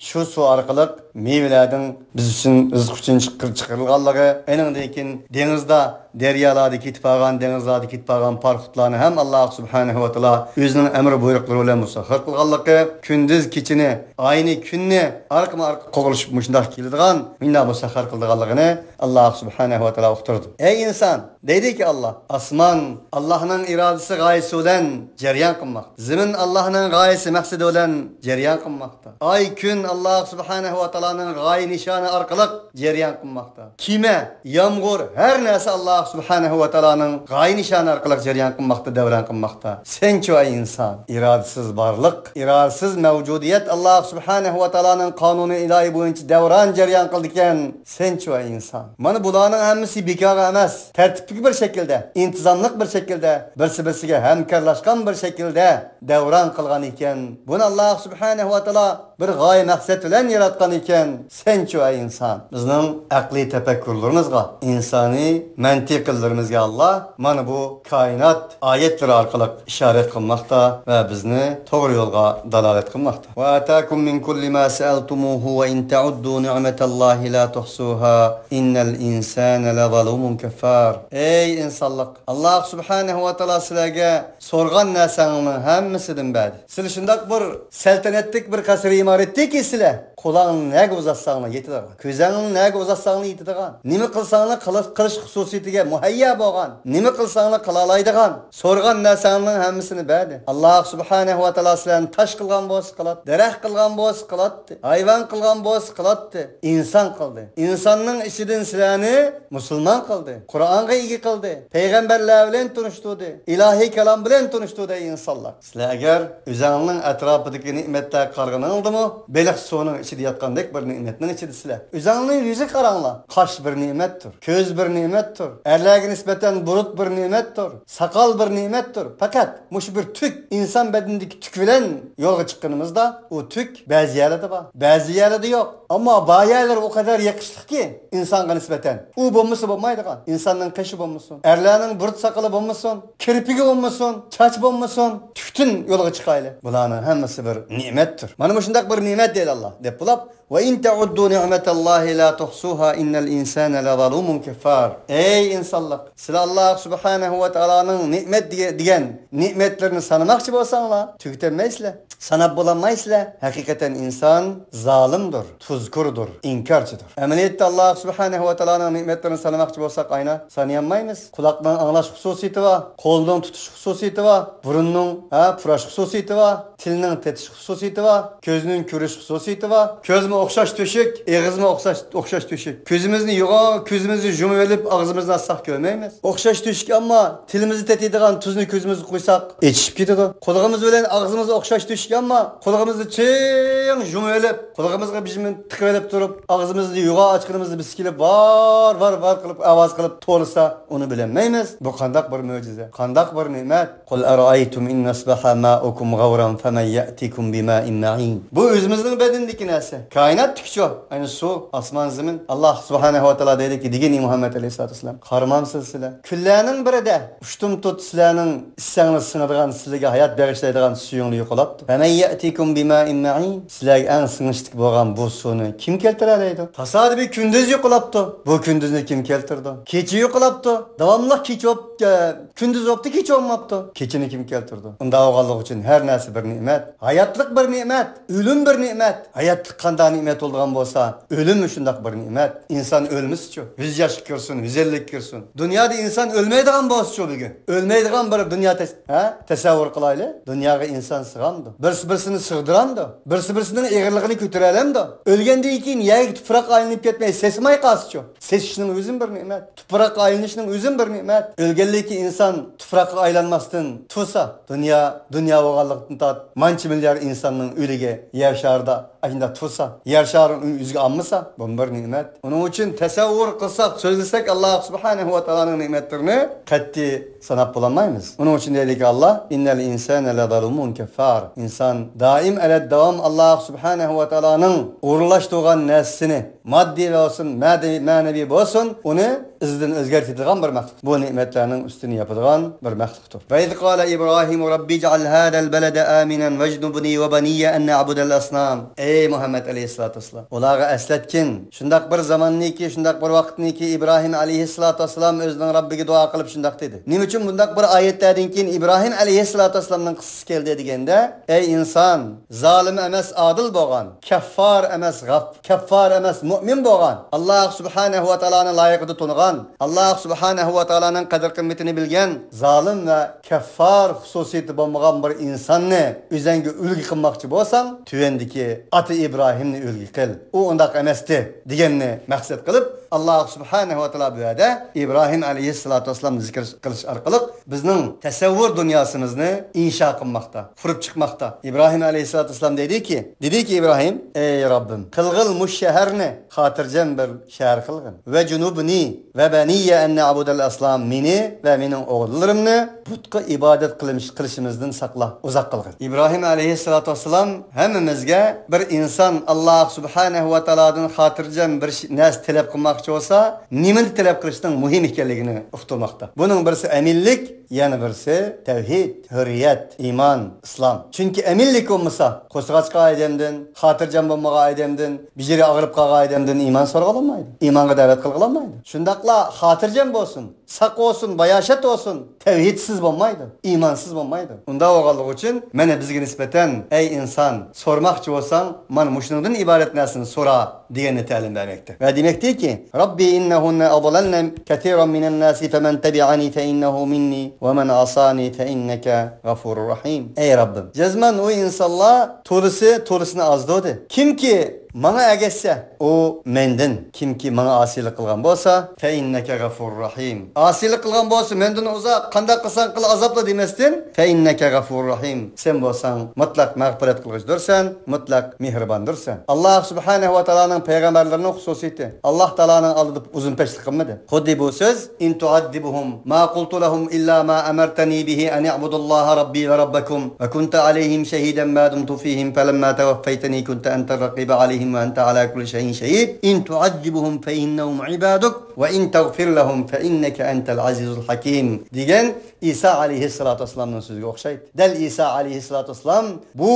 شۇ سۇ ئارقىلىق مېۋىلەرنىڭ بىز ئۈچۈن رىزىق ئۈچۈن چىقىر-، چىقىرىلغانلىقى، ئېنىڭدىن كېيىن دېڭىزدا، دەريالاردا كېتىپ بارغان، دېڭىزلاردا كېتىپ بارغان پاراخوتلارنى ھەم ئاللاھ سۇبھانەھۇ ۋە تائالا ئۆزىنىڭ ئەمر بۇيرۇقلىرى بىلەن مۇسەخخەر قىلغانلىقى، كۈندۈز كېچىنى، ئاينى كۈننى ئارقىمۇ ئارقا قوغلىشىپ مۇشۇنداق كېلىدىغان، مۇنداق مۇسەخخەر قىلىدىغانلىقىنى ئاللاھ سۇبھانەھۇ ۋە تائالا ئۇقتۇردى. ئەي ئىنسان، دەيدىكى ئاللاھ، ئاسمان ئاللاھنىڭ ئىرادىسى غايىسى بىلەن جەريان قىلماقتا. زېمىن ئاللاھنىڭ غايىسى مەقسىتى بىلەن جەريان قىلماقتا. ئاي، كۈن ئاللاھ سۇبھانەھۇ ۋە تائالانىڭ غايە نىشانى ئارقىلىق جەريان قىلماقتا. كېمە، يامغۇر، ھەر نەرسە ئاللاھ سۇبھانەھۇ ۋە تائالانىڭ غايە نىشانى ئارقىلىق جەريان قىلماقتا، دەۋران قىلماقتا. سەنچۇ ئەي ئىنسان؟ ئىرادىسىز بارلىق، ئىرادىسىز مەۋجۇدىيەت ئاللاھ سۇبھانەھۇ ۋە تائالانىڭ قانۇنى ئىلاھىي بويىچە دەۋران جەريان قىلىدىكەن. سەنچۇ ئەي ئىنسان؟ مانا بۇلارنىڭ ھەممىسى بىكارغا ئەمەس، تەرتىپلىك بىر شەكىلدە، ئىنتىزاملىق بىر شەكىلدە، بىرسى-بىرسىگە ھەمكارلاشقان بىر شەكىلدە دەۋران قىلغان ئىكەن. بۇنى ئاللاھ سۇبھانەھۇ ۋە تائالا بىر غايە مەقسەت بىلەن ياراتقان ئىكەن. سەنچۇ ئەي ئىنسان؟ بىزنىڭ ئەقلىي تەپەككۇرلىرىمىزغا، ئىنسانىي مەنتىقىلىرىمىزگە ئاللاھ مانا بۇ كائىنات ئايەتلىرى ئارقىلىق ئىشارەت قىلماقتا ۋە بىزنى توغرا يولغا دالالەت قىلماقتا. وآتاكم من كل ما سألتموه وإن تعدوا نعمة الله لا تحصوها إن الإنسان لظلوم كفار. ئەي ئىنسانلىق، ئاللاھ سۇبھانەھۇ ۋە تائالا سىلەرگە سورىغان نەرسەڭنىڭ ھەممىسىدىن بەردى. سىلەر شۇنداق بىر سەلتەنەتلىك بىر قەسىر ئىمارەتتىكى سىلەر، قولۇڭنى نەگە ئۇزاتساڭلا يېتىدىغان، كۆزۈڭنى نەگە ئۇزاتساڭلا يېتىدىغان، نېمە قىلساڭلا قىلىش، قىلىش خۇسۇسىيىتىگە مۇھەييا بولغان، نېمە قىلساڭلا قىلالايدىغان، سورىغان نەرسەڭنىڭ ھەممىسىنى بەردى. ئاللاھ سۇبھانەھۇ ۋە تائالا سىلەرنى تاش قىلغان بولسا قىلاتتى، دەرەخ قىلغان بولسا قىلاتتى، ھايۋان قىلغان بولسا قىلاتتى، ئىنسان قىلدى. ئىنساننىڭ ئىچىدىن سىلەرنى مۇسۇلمان قىلدى، قۇرئانغا ئىگە قىلدى، پەيغەمبەرلەر بىلەن تونۇشتۇردى، ئىلاھىي كالام بىلەن تونۇشتۇردى ئىنسانلار. سىلەر ئەگەر ئۆزەڭنىڭ ئەتراپىدىكى نېمەتلەرگە قارىغىنىڭلىدىمۇ، بېلىق سۇنىڭ ئىچىدە ياتقاندەك بىر نېمەتنىڭ ئىچىدە سىلەر. ئۆزەڭنىڭ يۈزىگە قاراڭلار. قاش بىر نېمەتتۇر، كۆز بىر نېمەتتۇر، ئەرلەرگە نىسبەتەن بۇرۇت بىر نېمەتتۇر، ساقال بىر نېمەتتۇر. پەقەت مۇشۇ بىر تۈك، ئىنسان بەدىنىدىكى تۈك بىلەن يولغا چىققىنىمىزدا، ئۇ تۈك بەزى يەرلەردە بار، بەزى يەرلەردە يوق. ئەمما بار يەرلىرى ئۇ قەدەر يېقىشلىقكى، ئىنسانغا نىسبەتەن ئۇ بولمىسا بولمايدىغان، ئىنساننىڭ قېشى بولمىسۇن، ئەرلەرنىڭ بۇرۇت ساقىلى بولمىسۇن، كىرپىكى بولمىسۇن، چاچ بولمىسۇن، تۈكتىن يولغا چىقايلى. بۇلارنىڭ ھەممىسى بىر نېمەتتۇر. مانا مۇشۇنداق بىر نېمەت دەيدۇ ئاللاھ، دەپ بولۇپ، وإن تعدوا نعمة الله لا تحصوها إن الإنسان لظلوم كفار. ئەي ئىنسانلىق، سىلەر ئاللاھ سۇبھانەھۇ ۋە تائالانىڭ نېمەت دېگە-، دېگەن نېمەتلىرىنى سانىماقچى بولساڭلار، تۈگىتەلمەيسىلەر. ساناپ بولالمايسىلەر. ھەقىقەتەن ئىنسان زالىمدۇر، تۇزكوردۇر، ئىنكارچىدۇر. ئەمەلىيەتتە ئاللاھ سۇبھانەھۇ ۋە تائالانىڭ نېمەتلىرىنى سانىماقچى بولساق، ئاينا، سانىيالمايمىز. قۇلاقنىڭ ئاڭلاش خۇسۇسىيىتى بار، قولنىڭ تۇتۇش خۇسۇسىيىتى بار، بۇرۇننىڭ، ھە، پۇراش خۇسۇسىيىتى بار، تىلنىڭ تېتىش خۇسۇسىيىتى بار، كۆزنىڭ كۆرۈش خۇسۇسىيىتى بار. كۆزمۇ ئوخشاش تۆشۈك، ئېغىزمۇ ئوخشاش، ئوخشاش تۆشۈك. كۆزىمىزنى يۇغا-، كۆزىمىزنى يۇمۇۋېلىپ، ئاغزىمىزنى ئاچساق كۆرمەيمىز. ئوخشاش تۆشۈك، ئەمما تىلىمىزدا تېتىيدىغان تۇزنى كۆزىمىزگە قۇيساق، ئېچىشىپ كېتىدۇ. قۇلىقىمىز بىلەن ئاغزىمىز ئوخشاش تۆشۈك، ئەمما قۇلىقىمىزنى چىڭ يۇمۇۋېلىپ، قۇلىقىمىزغا بىژىمنى تىقىۋېلىپ تۇرۇپ، ئاغزىمىزنى يۇغا ئاچقىنىمىزدا بىسكىلىپ ۋار، ۋار، ۋار قىلىپ، ئاۋاز قىلىپ توۋلىسا، ئۇنى بىلەلمەيمىز. بۇ قانداق بىر مۆجىزە، قانداق بىر نېمەت! قل أرأيتم إن أصبح ماؤكم غورا فمن يأتيكم بماء معين. بۇ ئۆزىمىزنىڭ بەدىنىدىكى نەرسە. كائىناتتىكىچۇ؟ ئەنە سۇ، ئاسمان، زېمىن. ئاللاھ سۇبھانەھۇ ۋە تائالا دەيدىكى، دېگىن، ئى مۇھەممەد ئەلەيھىسسالاتۇ ۋەسسالام، قارىمامسىز سىلەر؟ كۈنلەرنىڭ بىرىدە ئۇشتۇمتۇت سىلەرنىڭ ئىسسەڭلار سىڭىدىغان، سىلەرگە ھايات بېغىشلايدىغان سۈيۈڭلار يوقىلاپتۇ. فمن يأتيكم بماء معين. سىلەرگە ئەڭ سىڭىشلىك بولغان بۇ سۇنى كىم كەلتۈرەلەيدۇ؟ تاسادىپىي كۈندۈز يوقىلاپتۇ. بۇ كۈندۈزنى كىم كەلتۈردى؟ كېچە يوقىلاپتۇ. داۋاملىق كېچە بولۇپ، ئە، كۈندۈز بوپتۇ، كېچە بولماپتۇ. كېچىنى كىم كەلتۈردى؟ ئۇنداق بولغانلىقى ئۈچۈن ھەر نەرسە بىر نېمەت. ھاياتلىق بىر نېمەت، ئۆلۈم بىر نېمەت. ھاياتلىق قانداق نېمەت بولىدىغان بولسا، ئۆلۈممۇ شۇنداق بىر نېمەت. ئىنسان ئۆلمىسىچۇ؟ يۈز ياشقا كىرسۇن، يۈز ئەللىككە كىرسۇن. دۇنيادا ئىنسان ئۆلمەيدىغان بولسىچۇ بۈگۈن؟ ئۆلمەيدىغان بىر دۇنيا تەس-، ھە؟ تەسەۋۋۇر قىلايلى. دۇنياغا ئىنسان سىغامدۇ؟ بىرسى بىرسىنى سىغدۇرامدۇ؟ بىرسى بىرسىنىڭ ئېغىرلىقىنى كۆتۈرەلەمدۇ؟ ئۆلگەندىن كېيىن يەرگە تۇپراق ئايلىنىپ كەتمەي سېسىماي قالسىچۇ؟ سېسىشنىڭ ئۆزىمۇ بىر نېمەت. تۇپراققا ئايلىنىشنىڭ ئۆزىمۇ بىر نېمەت. ئۆلگەنلىكى ئىنسان تۇپراققا ئايلانماستىن تۇرسا، دۇنيا، دۇنيا بولغانلىقتىن تارت مانچە مىليارد ئىنساننىڭ ئۆلۈكى يەر شارىدا ئاشۇنداق تۇرسا، يەر شارىنى ئۆزىگە ئالمىسا، بۇمۇ بىر نېمەت. ئۇنىڭ ئۈچۈن تەسەۋۋۇر قىلساق، سۆزلىسەك، ئاللاھ سۇبھانەھۇ ۋە تائالانىڭ نېمەتلىرىنى قەتئىي ساناپ بولالمايمىز. ئۇنىڭ ئۈچۈن دەيدىكى، ئاللاھ، إن الإنسان لظلوم كفار. ئىنسان دائىم ئەلەت داۋام ئاللاھ سۇبھانەھۇ ۋە تائالانىڭ ئورۇنلاشتۇرغان نەرسىسىنى، ماددىي بولسۇن، مەدەنىي، مەنىۋى بولسۇن، ئۇنى ئىزىدىن ئۆزگەرتىدىغان بىر مەخلۇق. بۇ نېمەتلەرنىڭ ئۈستىنى ياپىدىغان بىر مەخلۇقتۇر. وإذ قال إبراهيم رب واجعل هذا البلد آمنا واجنبني وبني أن نعبد الأصنام. ئەي مۇھەممەد ئەلەيھىسسالاتۇ ۋەسسالام، ئۇلارغا ئەسلەتكىن، شۇنداق بىر زاماننىكى، شۇنداق بىر ۋاقىتنىكى ئىبراھىم ئەلەيھىسسالاتۇ ۋەسسالام ئۆزىنىڭ رەببىگە دۇئا قىلىپ شۇنداق دېدى. نېمە ئۈچۈن بۇنداق بىر ئايەتلەردىن كېيىن ئىبراھىم ئەلەيھىسسالاتۇ ۋەسسالامنىڭ قىسسىسى كەلدى دېگەندە، ئەي ئىنسان، زالىم ئەمەس، ئادىل بولغان، كەففار ئەمەس، غەپ-، كەففار ئەمەس، مۆمىن بولغان، ئاللاھ سۇبھانەھۇ ۋە تائالانى لايىقىدا تونۇغان، ئاللاھ سۇبھانەھۇ ۋە تائالانىڭ قەدىر-قىممىتىنى بىلگەن، زالىم ۋە كەففار خۇسۇسىيىتى بولمىغان بىر ئىنساننى ئۆزەڭگە ئۈلگە قىلماقچى بولساڭ، تۆۋەندىكى ئاتا ئىبراھىمنى ئۈلگە قىل. ئۇ ئۇنداق ئەمەستى، دېگەننى مەقسەت قىلىپ، ئاللاھ سۇبھانەھۇ ۋە تائالا بۇ يەردە ئىبراھىم ئەلەيھىسسالاتۇ ۋەسسالامنى زىكىر قىلىش ئارقىلىق بىزنىڭ تەسەۋۋۇر دۇنياسىمىزنى ئىنشا قىلماقتا، قۇرۇپ چىقماقتا. ئىبراھىم ئەلەيھىسسالاتۇ ۋەسسالام دەيدۇكى، دېدىكى ئىبراھىم، ئەي رەببىم، قىلغىل مۇشۇ شەھەرنى خاتىرجەم بىر شەھەر قىلغىن. ۋە جۇنۇبنى ۋە بەنىيە ئەن نەئبۇدەل ئەسنام، مېنى ۋە مېنىڭ ئوغۇللىرىمنى بۇتقا ئىبادەت قىلىمىش-، قىلىشىمىزدىن ساقلا، ئۇزاق قىلغىن. ئىبراھىم ئەلەيھىسسالاتۇ ۋەسسالام ھەممىمىزگە بىر ئىنسان ئاللاھ سۇبھانەھۇ ۋە تائالادىن خاتىرجەم بىر ش-، نەرسە تەلەپ قىلماقچى بولسا، نېمىنى تەلەپ قىلىشنىڭ مۇھىم ئىكەنلىكىنى ئۇقتۇرماقتا. بۇنىڭ بىرسى ئەمىنلىك، يەنە بىرسى تەۋھىد، ھۆررىيەت، ئىمان، ئىسلام. چۈنكى ئەمىنلىك بولمىسا، قورسىقى ئاچقان ئادەمدىن، خاتىرجەم بولمىغان ئادەمدىن، بېشى ئاغرىپ قالغان ئادەمدىن ئىمان سورىغىلىمايدۇ. ئىمانغا دەۋەت قىلغىلىمايدۇ. شۇنداقلا خاتىرجەم بولسۇن، ساق بولسۇن، باياشات بولسۇن، تەۋھىدسىز بولمايدۇ، ئىمانسىز بولمايدۇ. ئۇنداق بولغانلىقى ئۈچۈن مانا بىزگە نىسبەتەن، ئەي ئىنسان، سورىماقچى بولساڭ، مانا مۇشۇنىڭدىن ئىبارەت نەرسىنى سورا، دېگەننى تەلىم بەرمەكتە. ۋە دېمەكتىكى، رەببى ئىننەھۇننە ئەضلەلنە كەسىرەن مىنەن ناسى فەمەن تەبىئەنى فەئىننەھۇ مىننى ۋەمەن ئاسانى فەئىننەكە غەفۇرۇر رەھىم. ئەي رەببىم، جەزمەن ئۇ ئىنسانلار تولىسى تولىسىنى ئازدۇردى. كىمكى ماڭا ئەگەشسە، ئۇ مەندىن، كىمكى ماڭا ئاسىيلىق قىلغان بولسا، فەئىننەكە غەفۇرۇر رەھىم. ئاسىيلىق قىلغان بولسا، مەندىن ئۇزاق، قانداق قىلساڭ قىل، ئازابلا دېمەستىن، فەئىننەكە غەفۇرۇر رەھىم. سەن بولساڭ مۇتلەق مەغپىرەت قىلغۇچىدۇرسەن، مۇتلەق مېھرىباندۇرسەن. ئاللاھ سۇبھانەھۇ ۋە تائالانىڭ پەيغەمبەرلىرىنىڭ خۇسۇسىيىتى. ئاللاھ تائالانىڭ ئالدىدا ئۇزۇن پەشلىك قىلمىدى. خۇددى بۇ سۆز، إن تعذبهم ما قلت لهم إلا ما أمرتني به أن اعبدوا الله ربي وربكم وكنت عليهم شهيدا ما دمت فيهم فلما توفيتني كنت أنت الرقيب عليهم وأنت على كل شيء شهيد. إن تعذبهم فإنهم عبادك وإن تغفر لهم فإنك أنت العزيز الحكيم. دېگەن ئىسا ئەلەيھىسسالاتۇ ۋەسسالامنىڭ سۆزىگە ئوخشايدۇ. دەل ئىسا ئەلەيھىسسالاتۇ ۋەسسالام بۇ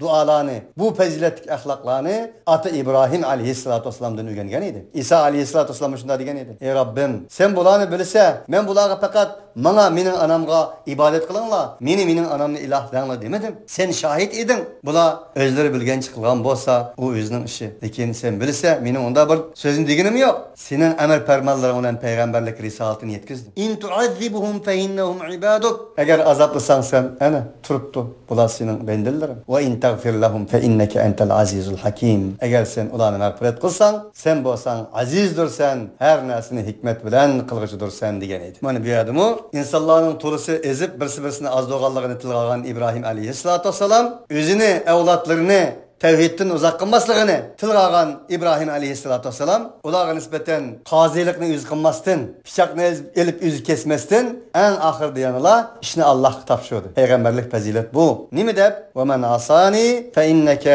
دۇئالارنى، بۇ پەزىلەتلىك ئەخلاقلارنى ئاتا ئىبراھىم ئەلەيھىسسالاتۇ ۋەسسالامدىن ئۆگەنگەن ئىدى. ئىسا ئەلەيھىسسالاتۇ ۋەسسالام شۇنداق دېگەن ئىدى، ئەي رەببىم، سەن بۇلارنى بىلىسەن، مەن بۇلارغا پەقەت ماڭا، مېنىڭ ئانامغا ئىبادەت قىلىڭلار، مېنى، مېنىڭ ئانامنى ئىلاھ دەڭلار دېمىدىم. سەن شاھىت ئىدىڭ. بۇلار ئۆزلىرى بىلگەنچە قىلغان بولسا، ئۇ ئۆزىنىڭ ئىشى. لېكىن سەن بىلىسەن، مېنىڭ ئۇنداق بىر سۆزنى دېگىنىم يوق. سېنىڭ ئەمر پەرمانلىرىڭ بىلەن پەيغەمبەرلىك رىسالىتىنى يەتكۈزدۈم. إن تعذبهم فإنهم عبادك. ئەگەر ئازابلىساڭ سەن، ئەنە، تۇرۇپتۇ. بۇلار سېنىڭ بەندىلىرىڭ. وإن تغفر لهم فإنك أنت العزيز الحكيم. ئەگەر سەن ئۇلارنى مەغپىرەت قىلساڭ، سەن بولساڭ ئەزىزدۇرسەن، ھەر نەرسىنى ھېكمەت بىلەن قىلغۇچىدۇرسەن، دېگەن ئىدى. مانا بۇ يەردىمۇ ئىنسانلارنىڭ تولىسى ئېزىپ، بىرسى بىرسىنى ئازدۇرغانلىقىنى تىلغا ئالغان ئىبراھىم ئەلەيھىسسالاتۇ ۋەسسالام ئۆزىنى، ئەۋلادلىرىنى تەۋھىدتىن ئۇزاق قىلماسلىقىنى تىلغا ئالغان ئىبراھىم ئەلەيھىسسالاتۇ ۋەسسالام ئۇلارغا نىسبەتەن قازىلىقنى ئۆزى قىلماستىن، پىچاقنى ئېلىپ ئۆزى كەسمەستىن، ئەڭ ئاخىرىدا يەنىلا ئىشنى ئاللاھقا تاپشۇردى. پەيغەمبەرلىك پەزىلەت بۇ. نېمە دەپ؟ ومن عصاني فإنك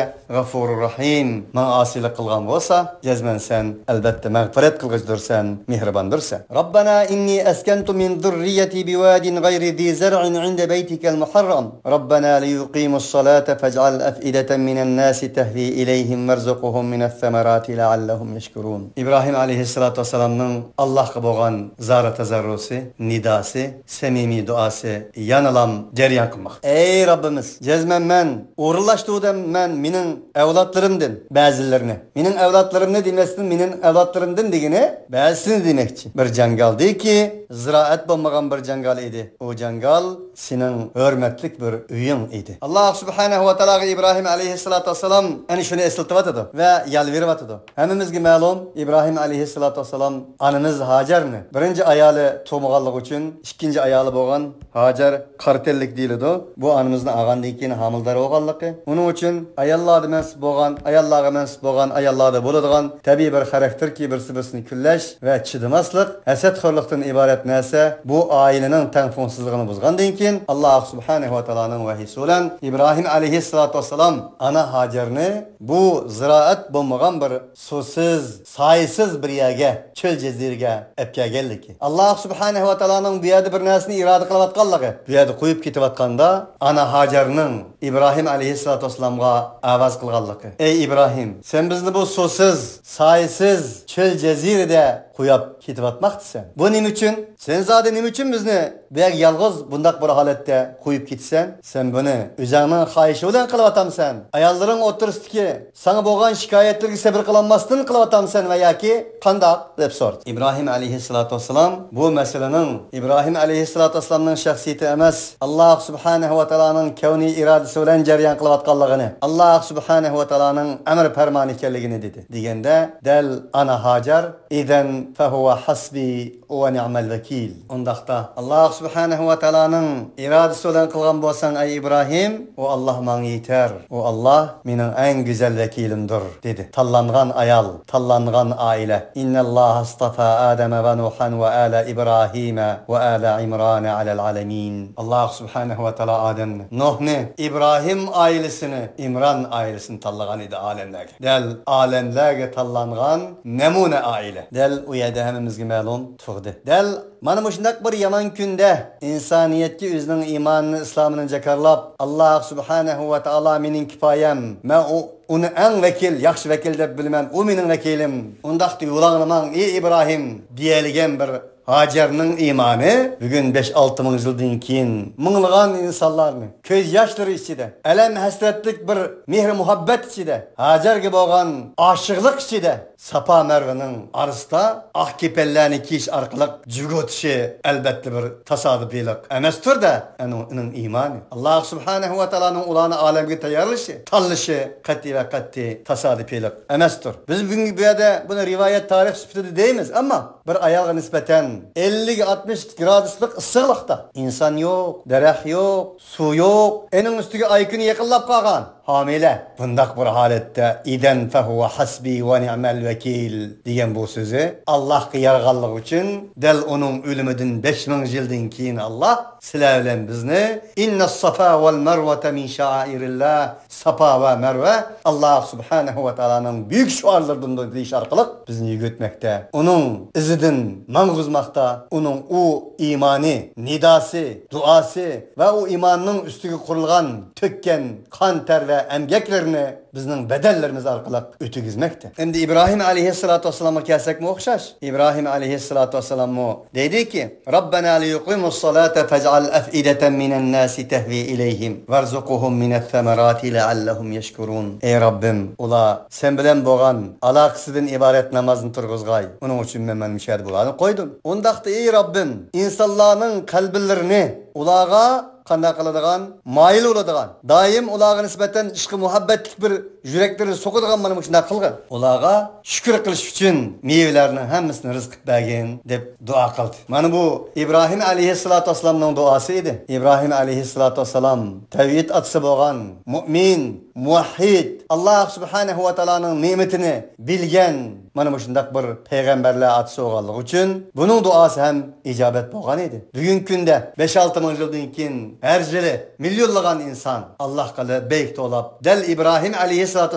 غفور رحيم. ماڭا ئاسىيلىق قىلغان بولسا، جەزمەن سەن، ئەلبەتتە، مەغپىرەت قىلغۇچىدۇرسەن، مېھرىباندۇرسەن. ربنا إني أسكنت من ذريتي بواد غير ذي زرع عند بيتك المحرم ربنا ليقيموا الصلاة فاجعل أفئدة من الناس تهوي إليهم وارزقهم من الثمرات لعلهم يشكرون. ئىبراھىم ئەلەيھىسسالاتۇ ۋەسسالامنىڭ ئاللاھقا بولغان زارى تەزەررۇسى، نىداسى، سەمىمىي دۇئاسى يەنىلام جەريان قىلماقتا. ئەي رەببىمىز، جەزمەن مەن ئورۇنلاشتۇردۇم مەن مېنىڭ ئەۋلادلىرىمدىن بەزىلىرىنى. مېنىڭ ئەۋلادلىرىمنى دېمەستىن، مېنىڭ ئەۋلادلىرىمدىن دېگىنى بەزىسىنى دېمەكچى. بىر جاڭگالدىكى، زىرائەت بولمىغان بىر جاڭگال ئىدى. ئۇ جاڭگال سېنىڭ ھۆرمەتلىك بىر ئۆيۈڭ ئىدى. ئاللاھ سۇبھانەھۇ ۋە تائالاغا ئىبراھىم ئەلەيھىسسالاتۇ ۋەسسالام ئەنە شۇنى ئېسلىتىۋاتىدۇ ۋە يالۋۇرۇۋاتىدۇ. ھەممىمىزگە مەلۇم، ئىبراھىم ئەلەيھىسسالاتۇ ۋەسسالام ئانىمىز ھاجەرنى، بىرىنچى ئايالى تۇغمىغانلىقى ئۈچۈن ئىككىنچى ئايالى بولغان ھاجەر قارا تەنلىك دېيىلىدۇ. بۇ ئانىمىزنى ئالغاندىن كېيىن ھامىلىدار بولغانلىقى، ئۇنىڭ ئۈچۈن ئاياللار مەنسۇپ بولغان، ئاياللارغا مەنسۇپ بولغان، ئاياللاردا بولىدىغان تەبىئىي بىر خاراكتېركى، بىرسى-بىرسىنى كۈنلەش ۋە چىدىماسلىق، ھەسەتخورلۇقتىن ئىبارەت نەرسە بۇ ئائىلىنىڭ تەڭپۇڭسىزلىقىنى بۇزغاندىن كېيىن، ئاللاھ سۇبھانەھۇ ۋە تائالانىڭ ۋەھىيسى بىلەن ئىبراھىم ئەلەيھىسسالاتۇ ۋەسسالام ئانا ھاجەرنى بۇ زىرائەت بولمىغان بىر سۇسىز، سايىسىز بىر يەرگە، چۆل جەزىرىگە ئەپ كەلگەنلىكى. ئاللاھ سۇبھانەھۇ ۋە تائالانىڭ بۇ يەردە بىر نەرسىنى ئىرادە قىلىۋاتقانلىقى، بۇ يەردە قويۇپ كېتىۋاتقاندا، ئانا ھاجەرنىڭ ئىبراھىم ئەلەيھىسسالاتۇ ۋەسسالامغا ئاۋاز قىلغانلىقى، ئەي ئىبراھىم، سەن بىزنى بۇ سۇسىز، سايىسىز چۆل جەزىرىدە قويۇپ كېتىۋاتماقچىسەن. بۇ نېمە ئۈچۈن؟ سەن زادى نېمە ئۈچۈن بىزنى بۇ يەرگە يالغۇز بۇنداق بىر ھالەتتە قويۇپ كېتىسەن؟ سەن بۇنى ئۆزۈڭنىڭ خاھىشى بىلەن قىلىۋاتامسەن؟ ئاياللىرىڭ ئوتتۇرىسىدىكى ساڭا بولغان شىكايەتلىرىگە سەۋر قىلالماستىن قىلىۋاتامسەن ۋە ياكى قانداق؟ دەپ سورىدى. ئىبراھىم ئەلەيھىسسالاتۇ ۋەسسالام بۇ مەسىلىنىڭ ئىبراھىم ئەلەيھىسسالاتۇ ۋەسسالامنىڭ شەخسىيىتى ئەمەس، ئاللاھ سۇبھانەھۇ ۋە تائالانىڭ كەۋنىي ئىرادىسى بىلەن جەريان قىلىۋاتقانلىقىنى، ئاللاھ سۇبھانەھۇ ۋە تائالانىڭ ئەمر پەرمانى ئىكەنلىكىنى دېدى. دېگەندە، دەل ئانا ھاجەر، ئىزەن فەھۇۋە ھەسبى ۋە نىئمەل ۋەكىل. ئۇنداقتا، ئاللاھ سۇبھانەھۇ ۋە تائالانىڭ ئىرادىسى بىلەن قىلغان بولساڭ، ئەي ئىبراھىم، ئۇ ئاللاھ ماڭا يېتەر. ئۇ ئاللاھ مېنىڭ ئەڭ گۈزەل ۋەكىلىمدۇر، دېدى. تاللانغان ئايال، تاللانغان ئائىلە. ئىننەللاھە ئىستەفا ئادەمە ۋە نۇھەن ۋە ئالە ئىبراھىمە ۋە ئالە ئىمرانە ئەلەل ئالەمىن. ئاللاھ سۇبھانەھۇ ۋە تائالا ئادەمنى، نۇھنى، ئىبراھىم ئائىلىسىنى، ئىمران ئائىلىسىنى تاللىغان ئىدى ئالەملەرگە. دەل ئالەملەرگە تاللانغان نەمۇنە ئائىلە. دەل ئۇ يەردە ھەممىمىزگە مەلۇم تۇغدى. دەل مانا مۇشۇنداق بىر يامان كۈندە ئىنسانىيەتكە ئۆزىنىڭ ئىمانىنى، ئىسلامىنى جاكارلاپ، ئاللاھ سۇبھانەھۇ ۋە تائالا مېنىڭ كۇپايەم، مەن ئۇ، ئۇنى ئەڭ ۋەكىل، ياخشى ۋەكىل دەپ بىلىمەن، ئۇ مېنىڭ ۋەكىلىم، ئۇنداقتا يولۇڭنى ماڭ، ئى ئىبراھىم، دېيەلىگەن بىر ھاجەرنىڭ ئىمانى بۈگۈن بەش-ئالتە مىڭ يىلدىن كېيىن مىڭلىغان ئىنسانلارنى كۆز ياشلىرى ئىچىدە، ئەلەم-ھەسرەتلىك بىر مېھرى-مۇھەببەت ئىچىدە، ھاجەرگە بولغان ئاشىقلىق ئىچىدە ساپا مەرۋىنىڭ ئارىسىدا ئاق كېپەنلەرنى كىيىش ئارقىلىق جۈگۈتۈشى ئەلبەتتە بىر تاسادىپىيلىق ئەمەستۇر-دە، ئەنە ئۇنىڭ ئىمانى. ئاللاھ سۇبھانەھۇ ۋە تائالانىڭ ئۇلارنى ئالەمگە تەييارلىشى، تاللىشى قەتئىي ۋە قەتئىي تاسادىپىيلىق ئەمەستۇر. بىز بۈگۈنكى بۇ يەردە بۇنى رىۋايەت، تارىخ سۈپىتىدە دەيمىز، ئەمما بىر ئايالغا نىسبەتەن ئەللىك ئاتمىش گرادۇسلۇق ئىسسىقلىقتا، ئىنسان يوق، دەرەخ يوق، سۇ يوق، ئېنىڭ ئۈستىگە ئاي كۈنى يېقىنلاپ قالغان، ھامىلە، بۇنداق بىر ھالەتتە، ئىزەن فەھۇۋە ھەسبى ۋە نىئمەل ۋەكىل دېگەن بۇ سۆزى ئاللاھقا يارىغانلىقى ئۈچۈن، دەل ئۇنىڭ ئۆلۈمىدىن بەش مىڭ يىلدىن كېيىن ئاللاھ سىلەر بىلەن بىزنى، ئىننەس سافا ۋەل مەرۋەتە مىن شائائىرىللاھ، ساپا ۋە مەرۋە ئاللاھ سۇبھانەھۇ ۋە تائالانىڭ بۈيۈك شوئارلىرىدىندۇر دېيىش ئارقىلىق بىزنى يۈگۈتمەكتە. ئۇنىڭ ئىزىدىن ماڭغۇزماقتا، ئۇنىڭ ئۇ ئىمانى، نىداسى، دۇئاسى ۋە ئۇ ئىماننىڭ ئۈستىگە قۇرۇلغان، تۆككەن قان، تەر ۋە ئەمگەكلىرىنى بىزنىڭ بەدەنلىرىمىز ئارقىلىق ئۆتىگۈزمەكتە. ئەمدى ئىبراھىم ئەلەيھىسسالاتۇ ۋەسسالامغا كەلسەكمۇ ئوخشاش. ئىبراھىم ئەلەيھىسسالاتۇ ۋەسسالاممۇ دەيدىكى، ربنا ليقيموا الصلاة فاجعل أفئدة من الناس تهوي إليهم وارزقهم من الثمرات لعلهم يشكرون. ئەي رەببىم، ئۇلار سەن بىلەن بولغان ئالاقىسىدىن ئىبارەت نامازنى تۇرغۇزغاي، ئۇنىڭ ئۈچۈن مەن مانا مۇشۇ يەردە بۇلارنى قويدۇم. ئۇنداقتا ئەي رەببىم، ئىنسانلارنىڭ قەلبلىرىنى ئۇلارغا قانداق قىلىدىغان، مايىل بولىدىغان، دائىم ئۇلارغا نىسبەتەن ئىشقى مۇھەببەتلىك بىر يۈرەكلىرىنى سوقىدىغان مانا مۇشۇنداق قىلغىن. ئۇلارغا شۈكۈر قىلىش ئۈچۈن مېۋىلەرنىڭ ھەممىسىنى رىزىق قىلىپ بەرگىن، دەپ دۇئا قىلدى. مانا بۇ ئىبراھىم ئەلەيھىسسالاتۇ ۋەسسالامنىڭ دۇئاسى ئىدى. ئىبراھىم ئەلەيھىسسالاتۇ ۋەسسالام تەۋھىد ئاتىسى بولغان، مۇئمىن، مۇۋەھھىد، ئاللاھ سۇبھانەھۇ ۋە تائالانىڭ نېمىتىنى بىلگەن، مانا مۇشۇنداق بىر پەيغەمبەرلەر ئاتىسى بولغانلىقى ئۈچۈن بۇنىڭ دۇئاسى ھەم ئىجابەت بولغان ئىدى. بۈگۈنكى كۈندە بەش-ئالتە مىڭ يىلدىن كېيىن ھەر يىلى مىليونلىغان ئىنسان ئاللاھقا لەببەيك توۋلاپ، دەل ئىبراھىم ئەلەيھىسسالاتۇ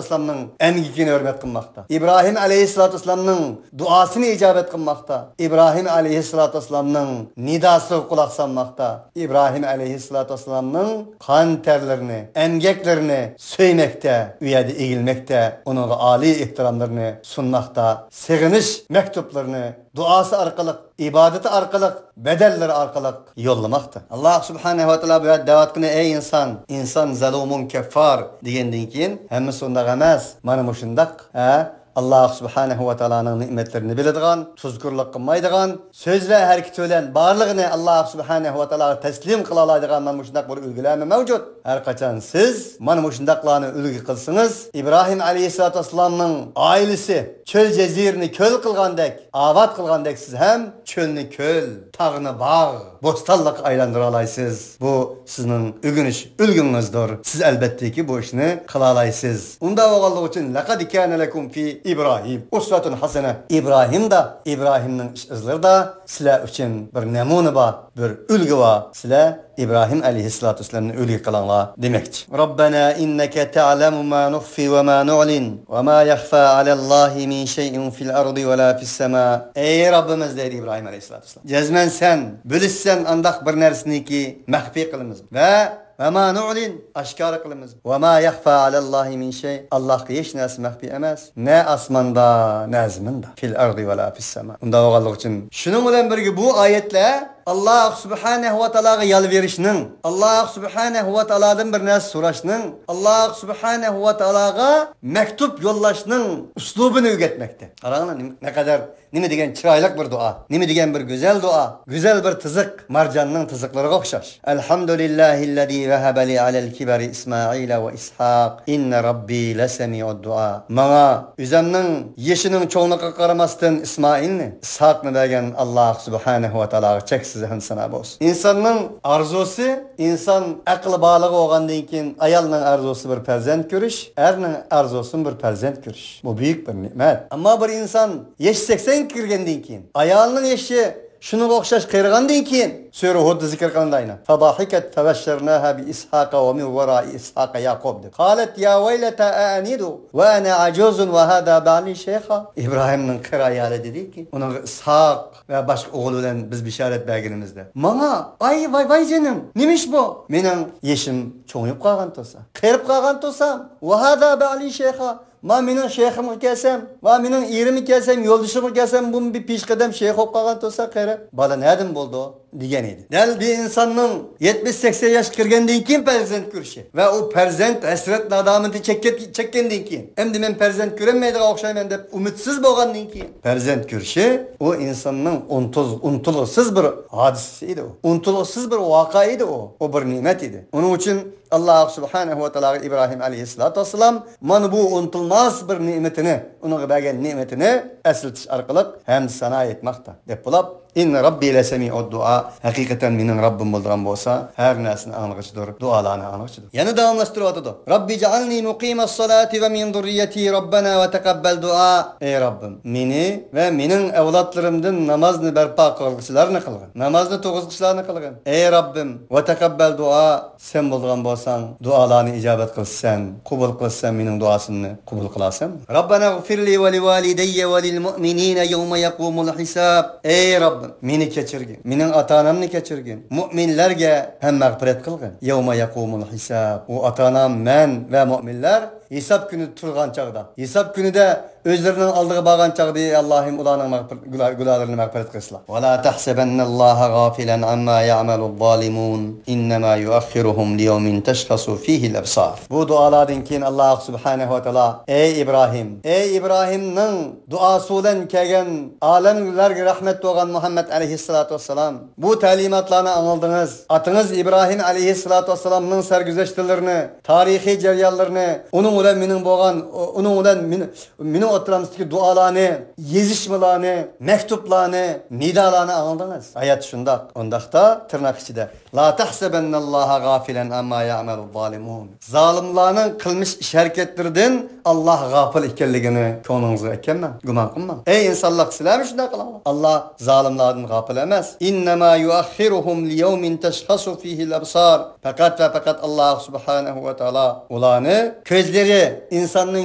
ۋەسسالامنىڭ ئەمگىكىنى ھۆرمەت قىلماقتا. ئىبراھىم ئەلەيھىسسالاتۇ ۋەسسالامنىڭ دۇئاسىنى ئىجابەت قىلماقتا. ئىبراھىم ئەلەيھىسسالاتۇ ۋەسسالامنىڭ نىداسىغا قۇلاق سالماقتا. ئىبراھىم ئەلەيھىسسالاتۇ ۋەسسالامنىڭ قان تەرلىرىنى، ئەمگەكلىرىنى سۆيمەكتە، ئۇ يەردە ئېگىلمەكتە، ئۇنىڭغا ئالىي ئېھتىراملىرىنى سۇنماقتا، سېغىنىش مەكتۇپلىرىنى دۇئاسى ئارقىلىق، ئىبادىتى ئارقىلىق، بەدەللىرى ئارقىلىق يوللىماقتا. ئاللاھ سۇبھانەھۇ ۋە تائالا بۇ يەردە دەۋاتقىنى، ئەي ئىنسان، ئىنسان زەلۇمۇن كەففار دېگەندىن كېيىن، ھەممىسى ئۇنداق ئەمەس. مانا مۇشۇنداق، ھە، ئاللاھ سۇبھانەھۇ ۋە تائالانىڭ نېمەتلىرىنى بىلىدىغان، تۇزكورلۇق قىلمايدىغان، سۆز ۋە ھەرىكىتى بىلەن بارلىقىنى ئاللاھ سۇبھانەھۇ ۋە تائالاغا تەسلىم قىلالايدىغان مانا مۇشۇنداق بىر ئۈلگىلەرمۇ مەۋجۇت. ھەر قاچان سىز مانا مۇشۇنداقلارنى ئۈلگە قىلسىڭىز، ئىبراھىم ئەلەيھىسسالاتۇ ۋەسسالامنىڭ ئائىلىسى چۆل جەزىرىنى كۆل قىلغاندەك، ئاۋات قىلغاندەك، سىز ھەم چۆلنى كۆل، تاغنى باغ، بوستانلىققا ئايلاندۇرالايسىز. بۇ سىزنىڭ ئۆگىنىش ئۈلگىڭىزدۇر. سىز ئەلبەتتىكى بۇ ئىشنى قىلالايسىز. ئۇنداق بولغانلىقى ئۈچۈن، لەقەد كانە لەكۇم فى ئىبراھىم ئۇسۋەتۇن ھەسەنە. ئىبراھىمدا، ئىبراھىمنىڭ ئىش ئىزلىرىدا سىلەر ئۈچۈن بىر نەمۇنە بار، بىر ئۈلگە بار. سىلەر ئىبراھىم ئەلەيھىسسالاتۇ ۋەسسالامنى ئۈلگە قىلىڭلار دېمەكچى. ربنا إنك تعلم ما نخفي وما نعلن وما يخفى على الله من شيء في الأرض ولا في السماء. ئەي رەببىمىز، دەيدۇ ئىبراھىم ئەلەيھىسسالاتۇ ۋەسسالام، جەزمەن سەن بىلىسەن ئانداق بىر نەرسىنىكى مەخپىي قىلىمىز. ۋە، وما نعلن، ئاشكارا قىلىمىز. وما يخفى على الله من شيء، ئاللاھقا ھېچ نەرسە مەخپىي ئەمەس. نە ئاسماندا، نە زېمىندا. في الأرض ولا في السماء. ئۇنداق بولغانلىقى ئۈچۈن شۇنىڭ بىلەن بىرگە بۇ ئايەتلەر ئاللاھ سۇبھانەھۇ ۋە تائالاغا يالۋېرىشنىڭ، ئاللاھ سۇبھانەھۇ ۋە تائالادىن بىر نەرسە سوراشنىڭ، ئاللاھ سۇبھانەھۇ ۋە تائالاغا مەكتۇپ يوللاشنىڭ ئۇسلۇبىنى ئۆگەتمەكتە. قاراڭلار، نېمە، نەقەدەر، نېمە دېگەن چىرايلىق بىر دۇئا، نېمە دېگەن بىر گۈزەل دۇئا، گۈزەل بىر تىزىق، مارجاننىڭ تىزىقلىرىغا ئوخشاش. الحمد لله الذي وهب لي على الكبر إسماعيل وإسحاق إن ربي لسميع الدعاء. ماڭا ئۆزەمنىڭ يېشىنىڭ چوڭلۇقىغا قارىماستىن ئىسمائىلنى، ئىسھاقنى بەرگەن ئاللاھ سۇبھانەھۇ ۋە تائالاغا چەكسىز ھەمد سانا بولسۇن. ئىنساننىڭ ئارزۇسى، ئىنسان ئەقلى بالىغ بولغاندىن كېيىن، ئايالنىڭ ئارزۇسى بىر پەرزەنت كۆرۈش، ئەرنىڭ ئارزۇسىمۇ بىر پەرزەنت كۆرۈش. بۇ بۈيۈك بىر نېمەت. ئەمما بىر ئىنسان يېشى سەكسەنگە كىرگەندىن كېيىن، ئايالىنىڭ يېشى شۇنىڭغا ئوخشاش قېرىغاندىن كېيىن، سۈرە ھۇددا زىكىر قىلىندى ئاينا. فضحكت فبشرناها بإسحاق ومن وراء إسحاق يعقوب دەپ. قالت يا ويلتى أألد وأنا عجوز وهذا بعلي شيخا. ئىبراھىمنىڭ قېرى ئايالى دېدىكى، ئۇنىڭغا ئىسھاق ۋە باشقا ئوغۇل بىلەن بىز بېشارەت بەرگىنىمىزدە، ماڭا، ئاي، ۋاي، ۋاي جېنىم، نېمە ئىش بۇ؟ مېنىڭ يېشىم چوڭىيىپ قالغان تۇرسا، قېرىپ قالغان تۇرسام، وهذا بعلي شيخا، ما مېنىڭ شېخىمغا كەلسەم، ۋە مېنىڭ ئېرىمگە كەلسەم، يولدىشىمغا كەلسەم، بۇمۇ بىر پېشقەدەم شېخ بولۇپ قالغان تۇرسا، قېرىپ، بالا نەدىن بولىدۇ؟ دېگەن ئىدى. دەل بىر ئىنساننىڭ يەتمىش سەكسەن ياشقا كىرگەندىن كېيىن پەرزەنت كۆرۈشى ۋە ئۇ پەرزەنت ھەسرەت نادامىتى چەككەن، چەككەندىن كېيىن، ئەمدى مەن پەرزەنت كۆرەلمەيدىغان ئوخشايمەن دەپ ئۈمىدسىز بولغاندىن كېيىن پەرزەنت كۆرۈشى، ئۇ ئىنساننىڭ ئۇنتۇل-، ئۇنتۇلغۇسىز بىر ھادىسىسى ئىدى ئۇ. ئۇنتۇلغۇسىز بىر ۋەقە ئىدى ئۇ. ئۇ بىر نېمەت ئىدى. ئۇنىڭ ئۈچۈن ئاللاھ سۇبھانەھۇ ۋە تائالاغا ئىبراھىم ئەلەيھىسسالاتۇ ۋەسسالام مانا بۇ ئۇنتۇلماس بىر نېمىتىنى، ئۇنىڭغا بەرگەن نېمىتىنى ئەسلىتىش ئارقىلىق ھەمد سانا ئېيتماقتا، دەپ بولۇپ، إن ربي لسميع الدعاء، ھەقىقەتەن مېنىڭ رەببىم بولىدىغان بولسا، ھەر نەرسىنى ئاڭلىغۇچىدۇر، دۇئالارنى ئاڭلىغۇچىدۇر. يەنە داۋاملاشتۇرۇۋاتىدۇ. رب اجعلني مقيم الصلاة ومن ذريتي ربنا وتقبل دعاء. ئەي رەببىم، مېنى ۋە مېنىڭ ئەۋلادلىرىمدىن نامازنى بەرپا قىلغۇچىلارنى قىلغىن. نامازنى تۇرغۇزغۇچىلارنى قىلغىن. ئەي رەببىم، وتقبل دعاء، سەن بولىدىغان بولساڭ، دۇئالارنى ئىجابەت قىلىسەن، قوبۇل قىلىسەن، مېنىڭ دۇئاسىمنى قوبۇل قىلارسەن. ربنا اغفر لي ولوالدي وللمؤمنين يوم يقوم الحساب. ئەي رەببىم، مېنى كەچۈرگىن، مېنىڭ ئاتا-ئانامنى كەچۈرگىن، مۆمىنلەرگە ھەم مەغپىرەت قىلغىن. يوم يقوم الحساب. ئۇ ئاتا-ئانام، مەن ۋە مۆمىنلەر ھېساب كۈنى تۇرغان چاغدا، ھېساب كۈنىدە ئۆزلىرىنىڭ ئالدىغا بارغان چاغدا، ئەي ئاللاھىم، ئۇلارنىڭ مەغپىر-، گۇلا-، گۇناھلىرىنى مەغپىرەت قىلسىلا. ولا تحسبن الله غافلا عما يعمل الظالمون إنما يؤخرهم ليوم تشخص فيه الأبصار. بۇ دۇئالاردىن كېيىن ئاللاھ سۇبھانەھۇ ۋە تائالا، ئەي ئىبراھىم، ئەي ئىبراھىمنىڭ دۇئاسى بىلەن كەلگەن ئالەملەرگە رەھمەت بولغان مۇھەممەد ئەلەيھىسسالاتۇ ۋەسسالام، بۇ تەلىماتلارنى ئاڭلىدىڭىز. ئاتىڭىز ئىبراھىم ئەلەيھىسسالاتۇ ۋەسسالامنىڭ سەرگۈزەشتلىرىنى، تارىخىي جەريانلىرىنى، ئۇنىڭ بىلەن مېنىڭ بولغان، ئۇنىڭ بىلەن مېنىڭ مېنىڭ ئوتتۇرامىزدىكى دۇئالارنى، يېزىشمىلارنى، مەكتۇپلارنى، نىدالارنى ئاڭلىدىڭىز. ھايات شۇنداق. ئۇنداقتا تىرناق ئىچىدە، لا تحسبن الله غافلا عما يعمل الظالمون. زالىملارنىڭ قىلمىش ئىش ھەرىكەتلىرىدىن ئاللاھ غاپىل ئىكەنلىكىنى كۆڭلىڭىزگە ئەكەلمەڭ، گۇمان قىلماڭ. ئەي ئىنسانلار، سىلەرمۇ شۇنداق قىلىڭلار. ئاللاھ زالىملاردىن غاپىل ئەمەس. إنما يؤخرهم ليوم تشخص فيه الأبصار. پەقەت ۋە پەقەت ئاللاھ سۇبھانەھۇ ۋە تائالا ئۇلارنى، كۆزلىرى، ئىنساننىڭ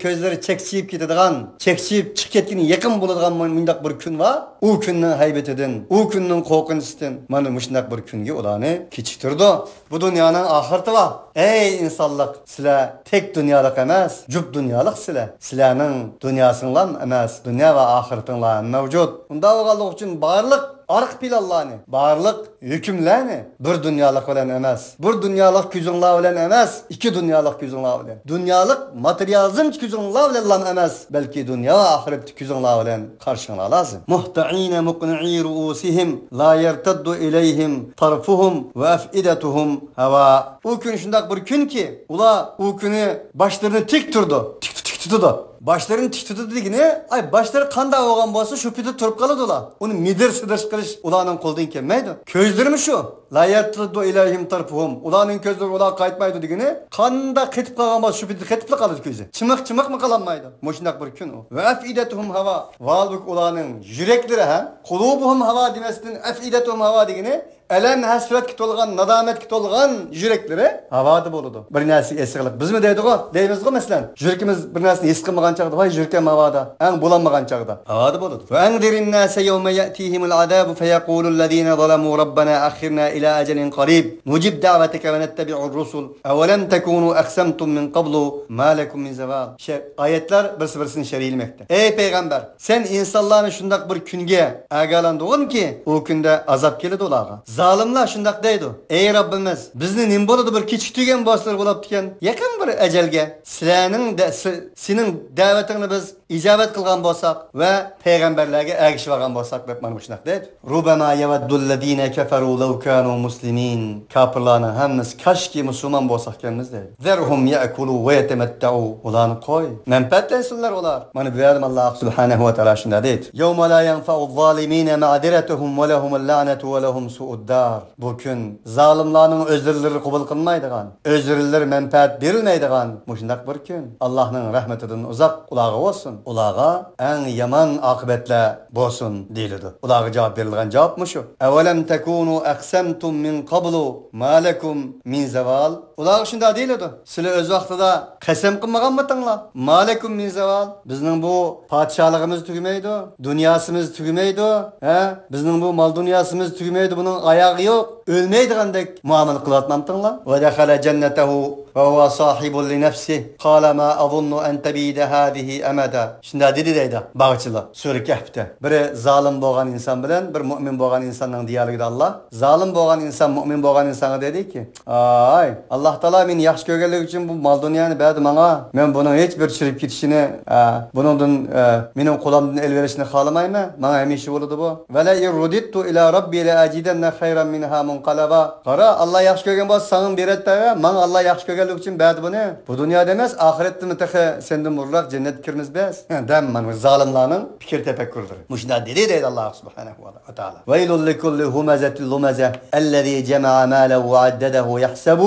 كۆزلىرى چەكچىيىپ كېتىدىغان، چەكچىيىپ چىقىپ كەتكىنى يېقىن بولىدىغان مۇ-، مۇنداق بىر كۈن بار. ئۇ كۈننىڭ ھەيۋىتىدىن، ئۇ كۈننىڭ قورقۇنچىسىدىن مانا مۇشۇنداق بىر كۈنگە ئۇلارنى كېچىكتۈرىدۇ. بۇ دۇنيانىڭ ئاخىرىتى بار. ئەي ئىنسانلىق، سىلەر تەك دۇنيالىق ئەمەس، جۈپ دۇنيالىق سىلەر. سىلەرنىڭ دۇنياسىڭلارمۇ ئەمەس، دۇنيا ۋە ئاخىرىتىڭلار ھەم مەۋجۇت. ئۇنداق بولغانلىقى ئۈچۈن بارلىق ئارقا پىلانلارنى، بارلىق ھۆكۈملەرنى بىر دۇنيالىق بىلەن ئەمەس، بىر دۇنيالىق كۆزۈڭلار بىلەن ئەمەس، ئىككى دۇنيالىق كۆزۈڭلار بىلەن، دۇنيالىق ماتېرىيالىزمچە كۆزۈڭلار بىلەنلا ئەمەس، بەلكى دۇنيا ۋە ئاخىرەتتىكى كۆزۈڭلار بىلەن قارىشىڭلار لازىم. مهطعين مقنعي رؤوسهم لا يرتد إليهم طرفهم وأفئدتهم هواء. ئۇ كۈن شۇنداق بىر كۈنكى، ئۇلار ئۇ كۈنى باشلىرىنى تىك تۇرىدۇ، تىك، تىك تۇتىدۇ. باشلىرىنى تىك تۇتىدۇ دېگىنى، ئاي، باشلىرى قانداق بولغان بولسا، شۇ پېتى تۇرۇپ قالىدۇ ئۇلار. ئۇنى مىدىر سىدىرىش قىلىش ئۇلارنىڭ قولىدىن كەلمەيدۇ. كۆزلىرىمۇ شۇ. لا يەرتەددۇ ئىلەيھىم تەرفۇھۇم. ئۇلارنىڭ كۆزلىرى ئۇلارغا قايتمايدۇ دېگىنى، قانداق قېتىپ قالغان بولسا، شۇ پېتى قېتىپلا قالىدۇ كۆزى. چىمىق، چىمىقمۇ قالالمايدۇ. مۇشۇنداق بىر كۈن ئۇ. ۋە ئەفئىدەتۇھۇم ھاۋا. ۋاھالبۇكى، ئۇلارنىڭ يۈرەكلىرى ھەم، قۇلۇبۇھۇم ھاۋا دېمەستىن، ئەفئىدەتۇھۇم ھاۋا دېگىنى، ئەلەم، ھەسرەتكە تولغان، نادامەتكە تولغان يۈرەكلىرى ھاۋادا بولىدۇ. بىر نەرسىگە ئېسىقلىق، بىزمۇ دەيدىغۇ، دەيمىزغۇ، مەسىلەن، يۈرىكىمىز بىر نەرسىنى ھېس قىلمىغان چاغدا، ۋاي، يۈرىكىم ھاۋادا، ئەڭ بولالمىغان چاغدا ھاۋادا بولىدۇ. وأنذر الناس يوم يأتيهم العذاب فيقول الذين ظلموا ربنا أخرنا إلى أجل قريب نجب دعوتك ونتبع الرسل أولم تكونوا أقسمتم من قبل ما لكم من زوال. شە-، ئايەتلەر بىرسى-بىرسىنى شەرھلىمەكتە. ئەي پەيغەمبەر، سەن ئىنسانلارنى شۇنداق بىر كۈنگە ئاگاھلاندۇرغىنكى، ئۇ كۈندە ئازاب كېلىدۇ ئۇلارغا. زالىملار شۇنداق دەيدۇ، ئەي رەببىمىز، بىزنى نېمە بولىدۇ، بىر كېچىكتۈرگەن بولسىلىرى بولاپتىكەن. يېقىن بىر ئەجەلگە سىلەرنىڭ دە-، سى-، سېنىڭ دەۋىتىڭنى بىز ئىجابەت قىلغان بولساق ۋە پەيغەمبەرلەرگە ئەگىشىۋالغان بولساق، دەپ مانا مۇشۇنداق دەيدۇ. ربما يود الذين كفروا لو كانوا مسلمين. كاپىرلارنىڭ ھەممىسى، كاشكى مۇسۇلمان بولساقكەنمىز دەيدۇ. ذرهم يأكلوا ويتمتعوا. ئۇلارنى قوي، مەنپەئەتلەنسۇنلار ئۇلار. مانا بۇ يەردە ئاللاھ سۇبھانەھۇ ۋە تائالا شۇنداق دەيدۇ. يوم لا ينفع الظالمين معذرتهم ولهم اللعنة ولهم سوء الدار. بۇ كۈن زالىملارنىڭ ئۆزرىلىرى قوبۇل قىلمايدىغان، ئۆزرىلىرى مەنپەئەت بېرىلمەيدىغان مۇشۇنداق بىر كۈن. ئاللاھنىڭ رەھمىتىدىن ئۇزاق ئۇلارغا بولسۇن. ئۇلارغا ئەڭ يامان ئاقىۋەتلەر بولسۇن دېيىلىدۇ. ئۇلارغا جاۋاب بېرىلىدىغان جاۋاب مۇشۇ. أولم تكونوا أقسمتم من قبل ما لكم من زوال. ئۇلارغا شۇنداق دېيىلىدۇ. سىلەر ئۆز ۋاقتىدا قەسەم قىلمىغانمىتىڭلار؟ ما لكم من زوال. بىزنىڭ بۇ پادىشاھلىقىمىز تۈگىمەيدۇ، دۇنياسىمىز تۈگىمەيدۇ، ھە؟ بىزنىڭ بۇ مال دۇنياسىمىز تۈگىمەيدۇ، بۇنىڭ ئاياغى يوق، ئۆلمەيدىغاندەك مۇئامىلە قىلىۋاتمامتىڭلار؟ ودخل جنته وهو صاحب لنفسه قال ما أظن أن تبيد هذه أبدا. شۇنداق دېدى دەيدۇ باغچىلار سۈرە كەھفتە. بىرى زالىم بولغان ئىنسان بىلەن بىر مۆمىن بولغان ئىنساننىڭ دىيالوگىدا ئاللاھ، زالىم بولغان ئىنسان مۆمىن بولغان ئىنسانغا دېدىكى، ئاي، ئاللاھ تائالا مېنى ياخشى كۆرگەنلىكى ئۈچۈن بۇ مال دۇنيانى بەردى ماڭا. مەن بۇنىڭ ھېچ بىر چىرىپ كېتىشىنى، ئە، بۇنىڭدىن، ئە، مېنىڭ قولۇمدىن ئېلىۋېلىشنى خالىمايمەن. ماڭا ھەمىشە بولىدۇ بۇ. ولئن رددت إلى ربي لأجدن خيرا منها منقلبا. قارا، ئاللاھ ياخشى كۆرگەن بولسا ساڭىمۇ بېرەتتى، ماڭا ئاللاھ ياخشى كۆرگەنلىكى ئۈچۈن بەردى بۇنى. بۇ دۇنيادا ئەمەس، ئاخىرەتتىمۇ تېخى سەندىن بۇرۇنراق جەننەتكە كىرىمىز بىز. دەم مانا زالىملارنىڭ پىكىر تەپەككۇرلىرى. مۇشۇنداق دېدى دەيدۇ ئاللاھ سۇبھانەھۇ ۋە تائالا. ويل لكل همزة لمزة الذي جمع مالا وعدده يحسب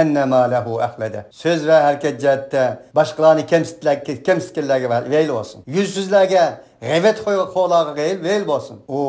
أن ماله أخلده. سۆز ۋە ھەرىكەت جەھەتتە باشقىلارنى كەمسىتلەر-، كەمسىتكەنلەرگە ۋەيل بولسۇن. يۈزسىزلەرگە، غەيۋەتخورلارغا ۋەيل، ۋەيل بولسۇن. ئۇ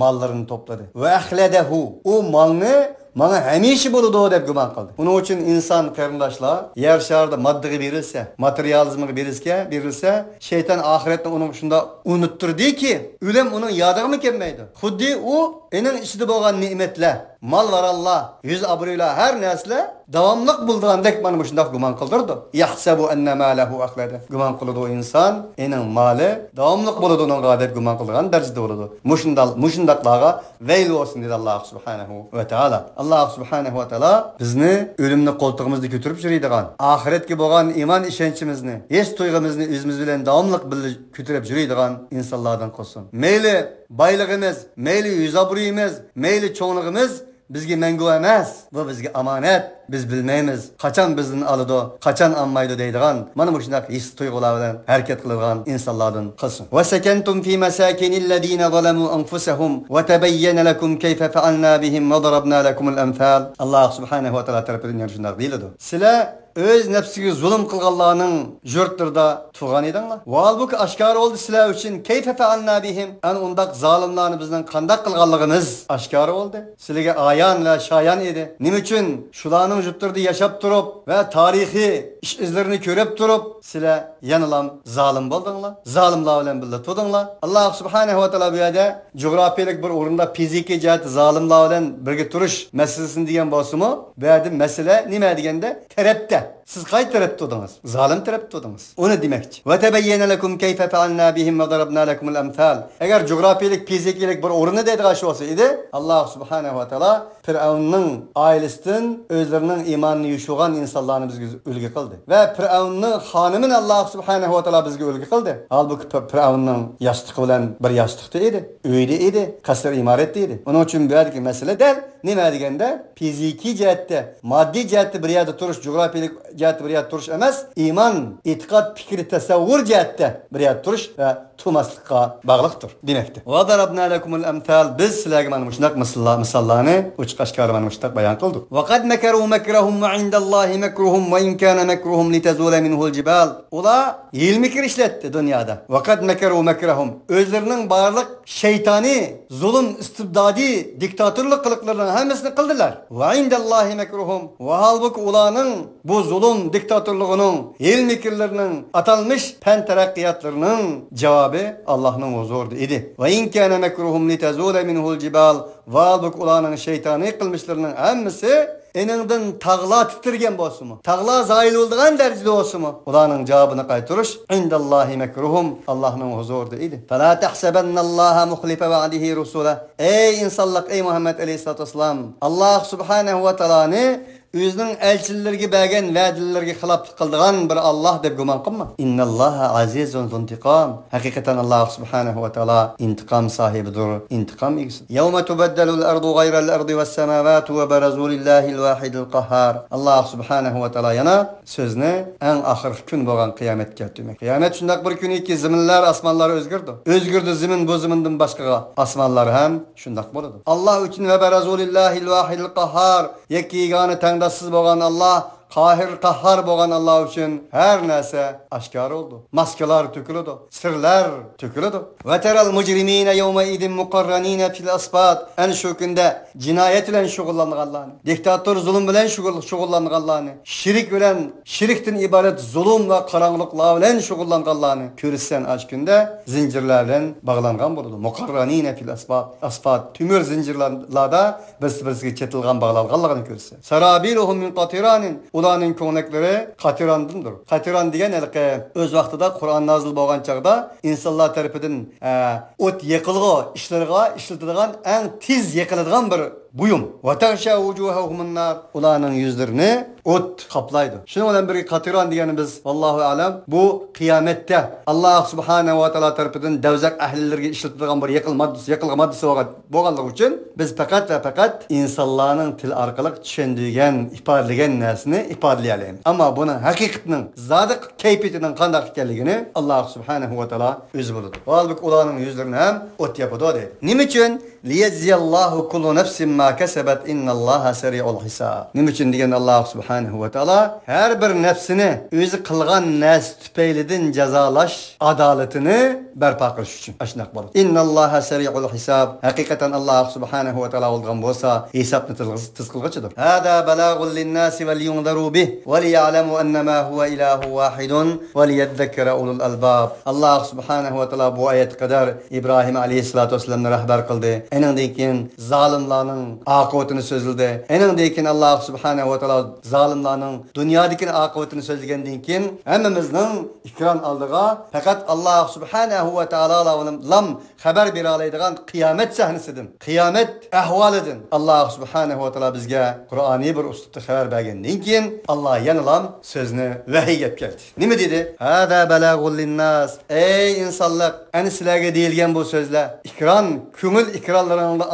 ماللىرىنى توپلىدى. وأخلده. ئۇ مالنى ماڭا ھەمىشە بولىدۇ دەپ گۇمان قىلدى. ئۇنىڭ ئۈچۈن ئىنسان قېرىنداشلار يەر شارىدا ماددىغا بېرىلسە، ماتېرىيالىزمغا بېرىلسە، بېرىلسە، شەيتان ئاخىرەتنى ئۇنىڭغا شۇنداق ئۇنتتۇردىكى، ئۆلۈم ئۇنىڭ يادىغىمۇ كەلمەيدۇ. خۇددى ئۇ ئېنىڭ ئىچىدە بولغان نېمەتلەر، مال-ماراللار، يۈز-ئابرۇيلار، ھەر نەرسىلەر داۋاملىق بولىدىغاندەك مانا مۇشۇنداق گۇمان قىلدۇرىدۇ. يحسب أن ماله أخلده. گۇمان قىلىدۇ ئىنسان، ئېنىڭ مالى داۋاملىق بولىدۇ ئۇنىڭغا دەپ گۇمان قىلىدىغان دەرىجىدە بولىدۇ. مۇشۇنداق، مۇشۇنداقلارغا ۋەيل بولسۇن دېدى ئاللاھ سۇبھانەھۇ ۋە تائالا. ئاللاھ سۇبھانەھۇ ۋە تائالا بىزنى ئۆلۈمنى قولتۇقىمىزدا كۆتۈرۈپ يۈرىدىغان، ئاخىرەتكە بولغان ئىمان ئىشەنچىمىزنى، ھېس تۇيغۇمىزنى ئۆزىمىز بىلەن داۋاملىق بىللە كۆتۈرۈپ يۈرىدىغان ئىنسانلاردىن قىلسۇن. مەيلى بايلىقىمىز، مەيلى يۈز-ئابرۇيىمىز، مەيلى چوڭلۇقىمىز بىزگە مەڭگۈ ئەمەس. بۇ بىزگە ئامانەت. بىز بىلمەيمىز، قاچان بىزدىن ئالىدۇ، قاچان ئالمايدۇ دەيدىغان، مانا مۇشۇنداق ھېس تۇيغۇلار بىلەن ھەرىكەت قىلىدىغان ئىنسانلاردىن قىلسۇن. وسكنتم في مساكن الذين ظلموا أنفسهم وتبين لكم كيف فعلنا بهم وضربنا لكم الأمثال. ئاللاھ سۇبھانەھۇ ۋە تائالا تەرىپىدىن يەنە شۇنداق دېيىلىدۇ. سىلەر ئۆز نەپسىگە زۇلۇم قىلغانلارنىڭ يۇرتلىرىدا تۇرغان ئىدىڭلار. ۋاھالبۇكى، ئاشكارا بولدى سىلەر ئۈچۈن، كيف فعلنا بهم، ئەنە ئۇنداق زالىملارنى بىزنىڭ قانداق قىلغانلىقىمىز ئاشكارا بولدى. سىلەرگە ئايان ۋە شايان ئىدى. نېمە ئۈچۈن شۇلارنىڭ يۇرتلىرىدا ياشاپ تۇرۇپ ۋە تارىخىي ئىش-ئىزلىرىنى كۆرۈپ تۇرۇپ، سىلەر يەنىلام زالىم بولدۇڭلار، زالىملار بىلەن بىللە تۇردۇڭلار. ئاللاھ سۇبھانەھۇ ۋە تائالا بۇ يەردە جۇغراپىيىلىك بىر ئورۇندا فىزىكىي جەھەتتە زالىملار بىلەن بىرگە تۇرۇش مەسىلىسىنى دېگەن بولسىمۇ، بۇ يەردە مەسىلە نېمە دېگەندە، تەرەپتە. سىز قايسى تەرەپتە تۇردىڭىز؟ زالىم تەرەپتە تۇردىڭىز. ئۇنى دېمەكچى. وتبين لكم كيف فعلنا بهم وضربنا لكم الأمثال. ئەگەر جۇغراپىيىلىك، فىزىكىيىلىك بىر ئورۇننى دەيدىغان ئىش بولسا ئىدى، ئاللاھ سۇبھانەھۇ ۋە تائالا فىرئەۋننىڭ ئائىلىسىدىن ئۆزلىرىنىڭ ئىمانىنى يوشۇرغان ئىنسانلارنى بىزگە ئۈلگە قىلدى. ۋە پىرئەۋننىڭ خانىمىنى ئاللاھ سۇبھانەھۇ ۋە تائالا بىزگە ئۈلگە قىلدى. ھالبۇكى، پىر-، پىرئەۋننىڭ ياستۇقى بىلەن بىر ياستۇقتا ئىدى، ئۆيىدە ئىدى، قەسىر ئىمارەتتە ئىدى. ئۇنىڭ ئۈچۈن بۇ يەردىكى مەسىلە دەل نېمە دېگەندە، فىزىكىي جەھەتتە، ماددىي جەھەتتە بىر يەردە تۇرۇش، جۇغراپىيىلىك جەھەتتە بىر يەردە تۇرۇش ئەمەس، ئىمان، ئېتىقاد، پىكىر، تەسەۋۋۇر جەھەتتە بىر يەردە تۇرۇش ۋە تۇرماسلىققا باغلىقتۇر دېمەكتە. وضربنا لكم الأمثال، بىز سىلەرگە مانا مۇشۇنداق مىساللار، مىساللارنى ئوچۇق ئاشكارا مانا مۇشۇنداق بايان قىلدۇق. وقد مكروا مكرهم وعند الله مكرهم وإن كان مكرهم لتزول منه الجبال. ئۇلار ھىيلە-مىكىر ئىشلەتتى دۇنيادا. وقد مكروا مكرهم، ئۆزلىرىنىڭ بارلىق شەيتانىي، زۇلۇم، ئىستىبدادىي، دىكتاتورلۇق قىلىقلىرىنىڭ ھەممىسىنى قىلدىلار. وعند الله مكرهم، ۋە ھالبۇكى ئۇلارنىڭ بۇ زۇلۇم دىكتاتورلۇقىنىڭ، ھىيلە-مىكىرلىرىنىڭ، ئاتالمىش پەن تەرەققىياتلىرىنىڭ جاۋابى ئاللاھنىڭ ھۇزۇرىدا ئىدى. وإن كان مكرهم لتزول منه الجبال، ۋە ھالبۇكى ئۇلارنىڭ شەيتانىي قىلمىشلىرىنىڭ ھەممىسى ئېنىڭدىن تاغلار تىترىگەن بولسىمۇ، تاغلار زايىل بولىدىغان دەرىجىدە بولسىمۇ، ئۇلارنىڭ جاۋابىنى قايتۇرۇش، عند الله مكرهم، ئاللاھنىڭ ھۇزۇرىدا ئىدى. فلا تحسبن الله مخلف وعده رسله. ئەي ئىنسانلىق، ئەي مۇھەممەد ئەلەيھىسسالاتۇ ۋەسسالام، ئاللاھ سۇبھانەھۇ ۋە تائالانى ئۆزىنىڭ ئەلچىلىرىگە بەرگەن ۋەدىلىرىگە خىلاپلىق قىلىدىغان بىر ئاللاھ دەپ گۇمان قىلما. إن الله عزيز ذو انتقام. ھەقىقەتەن ئاللاھ سۇبھانەھۇ ۋە تائالا ئىنتىقام ساھىبىدۇر، ئىنتىقام ئىگىسىدۇر. يوم تبدل الأرض غير الأرض والسماوات وبرزوا لله الواحد القهار. ئاللاھ سۇبھانەھۇ ۋە تائالا يەنە سۆزنى ئەڭ ئاخىرقى كۈن بولغان قىيامەتكە كەلتۈرمەك. قىيامەت شۇنداق بىر كۈنكى، زېمىنلار، ئاسمانلار ئۆزگىرىدۇ. ئۆزگىرىدۇ زېمىن، بۇ زېمىندىن باشقىغا ئاسمانلار ھەم شۇنداق بولىدۇ. ئاللاھ ئۈچۈن، وبرزوا لله الواحد القهار، يەككە يېگانە، تەڭداشسىز بولغان ئاللاھ، قاھىر، قاھھار بولغان ئاللاھ ئۈچۈن ھەر نەرسە ئاشكارا بولىدۇ. ماسكىلار تۆكۈلىدۇ، سىرلار تۆكۈلىدۇ. وترى المجرمين يومئذ مقرنين في الأصفاد. ئەنە شۇ كۈندە جىنايەت بىلەن شۇغۇللانغانلارنى، دىكتاتور زۇلۇم بىلەن شۇغۇل-، شۇغۇللانغانلارنى، شىرك بىلەن، شىركتىن ئىبارەت زۇلۇم ۋە قاراڭغۇلۇقلار بىلەن شۇغۇللانغانلارنى كۆرىسەن ئاشۇ كۈندە زىنجىرلار بىلەن باغلانغان بولىدۇ. مۇقەررەنىنە فىل ئەسفاد، ئەسفاد، تۆمۈر زىنجىرلاردا بىرسى-بىرسىگە چېتىلغان، باغلانغانلىقىنى كۆرىسەن. سەرابىلۇھۇم مىن قەتىرانىن، ئۇلارنىڭ كۆڭلەكلىرى قەتىراندىندۇر. قەتىران دېگەن ھېلىقى ئۆز ۋاقتىدا قۇرئان نازىل بولغان چاغدا ئىنسانلار تەرىپىدىن، ئە، ئوت يېقىلغۇ ئىشلىرىغا ئىشلىتىدىغان ئەڭ تېز يېقىلىدىغان بىر بۇيۇم. ۋەتەغشا ۋۇجۇھەھۇمۇن نار. ئۇلارنىڭ يۈزلىرىنى ئوت قاپلايدۇ. شۇنىڭ بىلەن بىرگە قەتىران دېگەننى بىز، ۋاللاھۇ ئەلەم، بۇ قىيامەتتە ئاللاھ سۇبھانەھۇ ۋە تائالا تەرىپىدىن دەۋزەخ ئەھلىلىرىگە ئىشلىتىدىغان بىر يېقىلما ماددىسى، يېقىلغۇ ماددىسى بولغان، بولغانلىقى ئۈچۈن بىز پەقەت ۋە پەقەت ئىنسانلارنىڭ تىل ئارقىلىق چۈشەندۈرگەن، ئىپادىلىگەن نەرسىنى ئىپادىلىيەلەيمىز. ئەمما بۇنىڭ ھەقىقىتىنىڭ زادى كەيپىيىتىنىڭ قانداق ئىكەنلىكىنى ئاللاھ سۇبھانەھۇ ۋە تائالا ئۆزى بىلىدۇ. ھالبۇكى ئۇلارنىڭ يۈزلىرىنى ھەم ئوت ياپىدۇ دەيدۇ. نېمە ئۈچۈن؟ ليجزي الله كل نفس ما كسبت إن الله سريع الحساب. نېمە ئۈچۈن دېگەندە، ئاللاھ سۇبھانەھۇ ۋە تائالا ھەر بىر نەپسىنى ئۆزى قىلغان نەرسە تۈپەيلىدىن جازالاش ئادالىتىنى بەرپا قىلىش ئۈچۈن ئاشۇنداق بولىدۇ. إن الله سريع الحساب. ھەقىقەتەن ئاللاھ سۇبھانەھۇ ۋە تائالا بولىدىغان بولسا، ھېسابنى تېز، تېز قىلغۇچىدۇر. هذا بلاغ للناس ولينذروا به وليعلموا أنما هو إله واحد وليذكر أولو الألباب. ئاللاھ سۇبھانەھۇ ۋە تائالا بۇ ئايەتكە قەدەر ئىبراھىم ئەلەيھىسسالاتۇ ۋەسسالامنى رەھبەر قىلدى. ئېنىڭدىن كېيىن زالىملارنىڭ ئاقىۋىتىنى سۆزلىدى. ئېنىڭدىن كېيىن ئاللاھ سۇبھانەھۇ ۋە تائالا زالىملارنىڭ دۇنيادىكى ئاقىۋىتىنى سۆزلىگەندىن كېيىن، ھەممىمىزنىڭ ئېكران ئالدىغا پەقەت ئاللاھ سۇبھانەھۇ ۋە تائالا لام خەۋەر بېرەلەيدىغان قىيامەت سەھنىسىدىن، قىيامەت ئەھۋالىدىن ئاللاھ سۇبھانەھۇ ۋە تائالا بىزگە قۇرئانىي بىر ئۇسلۇبتا خەۋەر بەرگەندىن كېيىن، ئاللاھ يەنىلام سۆزنى ۋەھىي ئەپ كەلدى. نېمە دېدى؟ هذا بلاغ للناس. ئەي ئىنسانلىق، ئەنە سىلەرگە دېيىلگەن بۇ سۆزلەر. ئېكران، كۆڭۈل ئېكرانلىرىڭلار،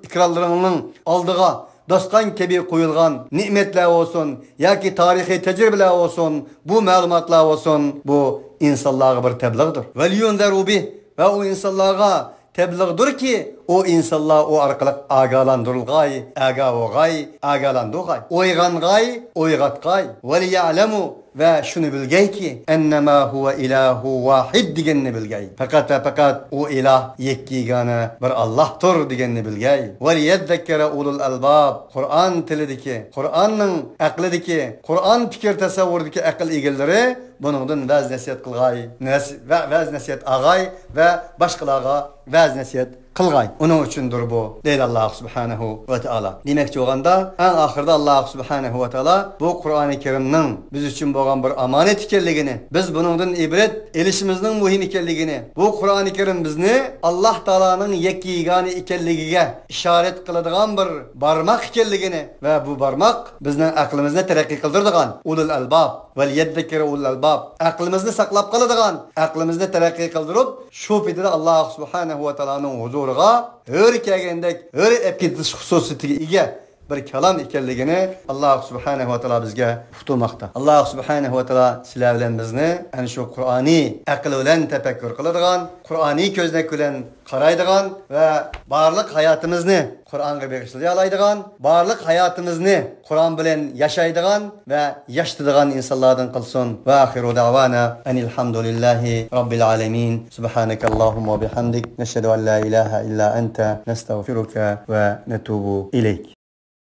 ئېكرانلىرىڭنىڭ ئالدىغا داستان كەبى قويۇلغان نېمەتلەر بولسۇن ياكى تارىخىي تەجرىبىلەر بولسۇن، بۇ مەلۇماتلار بولسۇن، بۇ ئىنسانلارغا بىر تەبلىغدۇر. ولينذروا به، ۋە ئۇ ئىنسانلارغا تەبلىغدۇركى، ئۇ ئىنسانلار ئۇ ئارقىلىق ئاگاھلاندۇرۇلغاي، ئاگاھ بولغاي، ئاگاھلاندۇرغاي، ئويغانغاي، ئويغاتقاي. وليعلموا، ۋە شۇنى بىلگەيكى، أنما هو إله واحد دېگەننى بىلگەي. پەقەت ۋە پەقەت ئۇ ئىلاھ يەككە يېگانە بىر ئاللاھتۇر دېگەننى بىلگەي. وليذكر أولو الألباب. قۇرئان تىلىدىكى، قۇرئاننىڭ ئەقلىدىكى، قۇرئان پىكىر تەسەۋۋۇرىدىكى ئەقىل ئىگىلىرى بۇنىڭدىن ۋەز نەسىھەت قىلغاي، نەس-، ۋە-، ۋەز نەسىھەت ئاغاي ۋە باشقىلارغا ۋەز نەسىھەت قىلغاي. ئۇنىڭ ئۈچۈندۇر بۇ، دەيدۇ ئاللاھ سۇبھانەھۇ ۋە تائالا. دېمەكچى بولغاندا، ئەڭ ئاخىرىدا ئاللاھ سۇبھانەھۇ ۋە تائالا بۇ قۇرئانى كەرىمنىڭ بىز ئۈچۈن بولغان بىر ئامانەت ئىكەنلىكىنى، بىز بۇنىڭدىن ئىبرەت ئېلىشىمىزنىڭ مۇھىم ئىكەنلىكىنى، بۇ قۇرئانى كەرىم بىزنى ئاللاھ تائالانىڭ يەككە يېگانە ئىكەنلىكىگە ئىشارەت قىلىدىغان بىر بارماق ئىكەنلىكىنى ۋە بۇ بارماق بىزنىڭ ئەقلىمىزنى تەرەققىي قىلدۇرىدىغان، ئۇلۇل ئەلباب، ۋەليەددەككىرە ئۇلۇل ئەلباب، ئەقلىمىزنى ساقلاپ قالىدىغان، ئەقلىمىزنى تەرەققىي قىلدۇرۇپ، شۇ پېتىدە ئاللاھ سۇبھانەھۇ ۋە تائالانىڭ ھۇزۇرىغا ھۆر كەلگەندەك ھۆر ئەپ كېتىش خۇسۇسىيىتىگە ئىگە بىر كالام ئىكەنلىكىنى ئاللاھ سۇبھانەھۇ ۋە تائالا بىزگە ئۇقتۇرماقتا. ئاللاھ سۇبھانەھۇ ۋە تائالا سىلەر بىلەن بىزنى ئەنە شۇ قۇرئانىي ئەقىل بىلەن تەپەككۇر قىلىدىغان، قۇرئانىي كۆزنەك بىلەن قارايدىغان ۋە بارلىق ھاياتىمىزنى قۇرئانغا بېغىشلىيالايدىغان، بارلىق ھاياتىمىزنى قۇرئان بىلەن ياشايدىغان ۋە ياشىتىدىغان ئىنسانلاردىن قىلسۇن. ۋە ئاخىرۇ دەئۋانا ئەنىل ھەمدۇلىللاھى رەببىل ئالەمىن. سۇبھانەكەللاھۇممە ۋە بىھەمدىك، نەشھەدۇ ئەن لا ئىلاھە ئىللا ئەنتە، نەستەغفىرۇكە ۋە نەتۇبۇ ئىلەيك.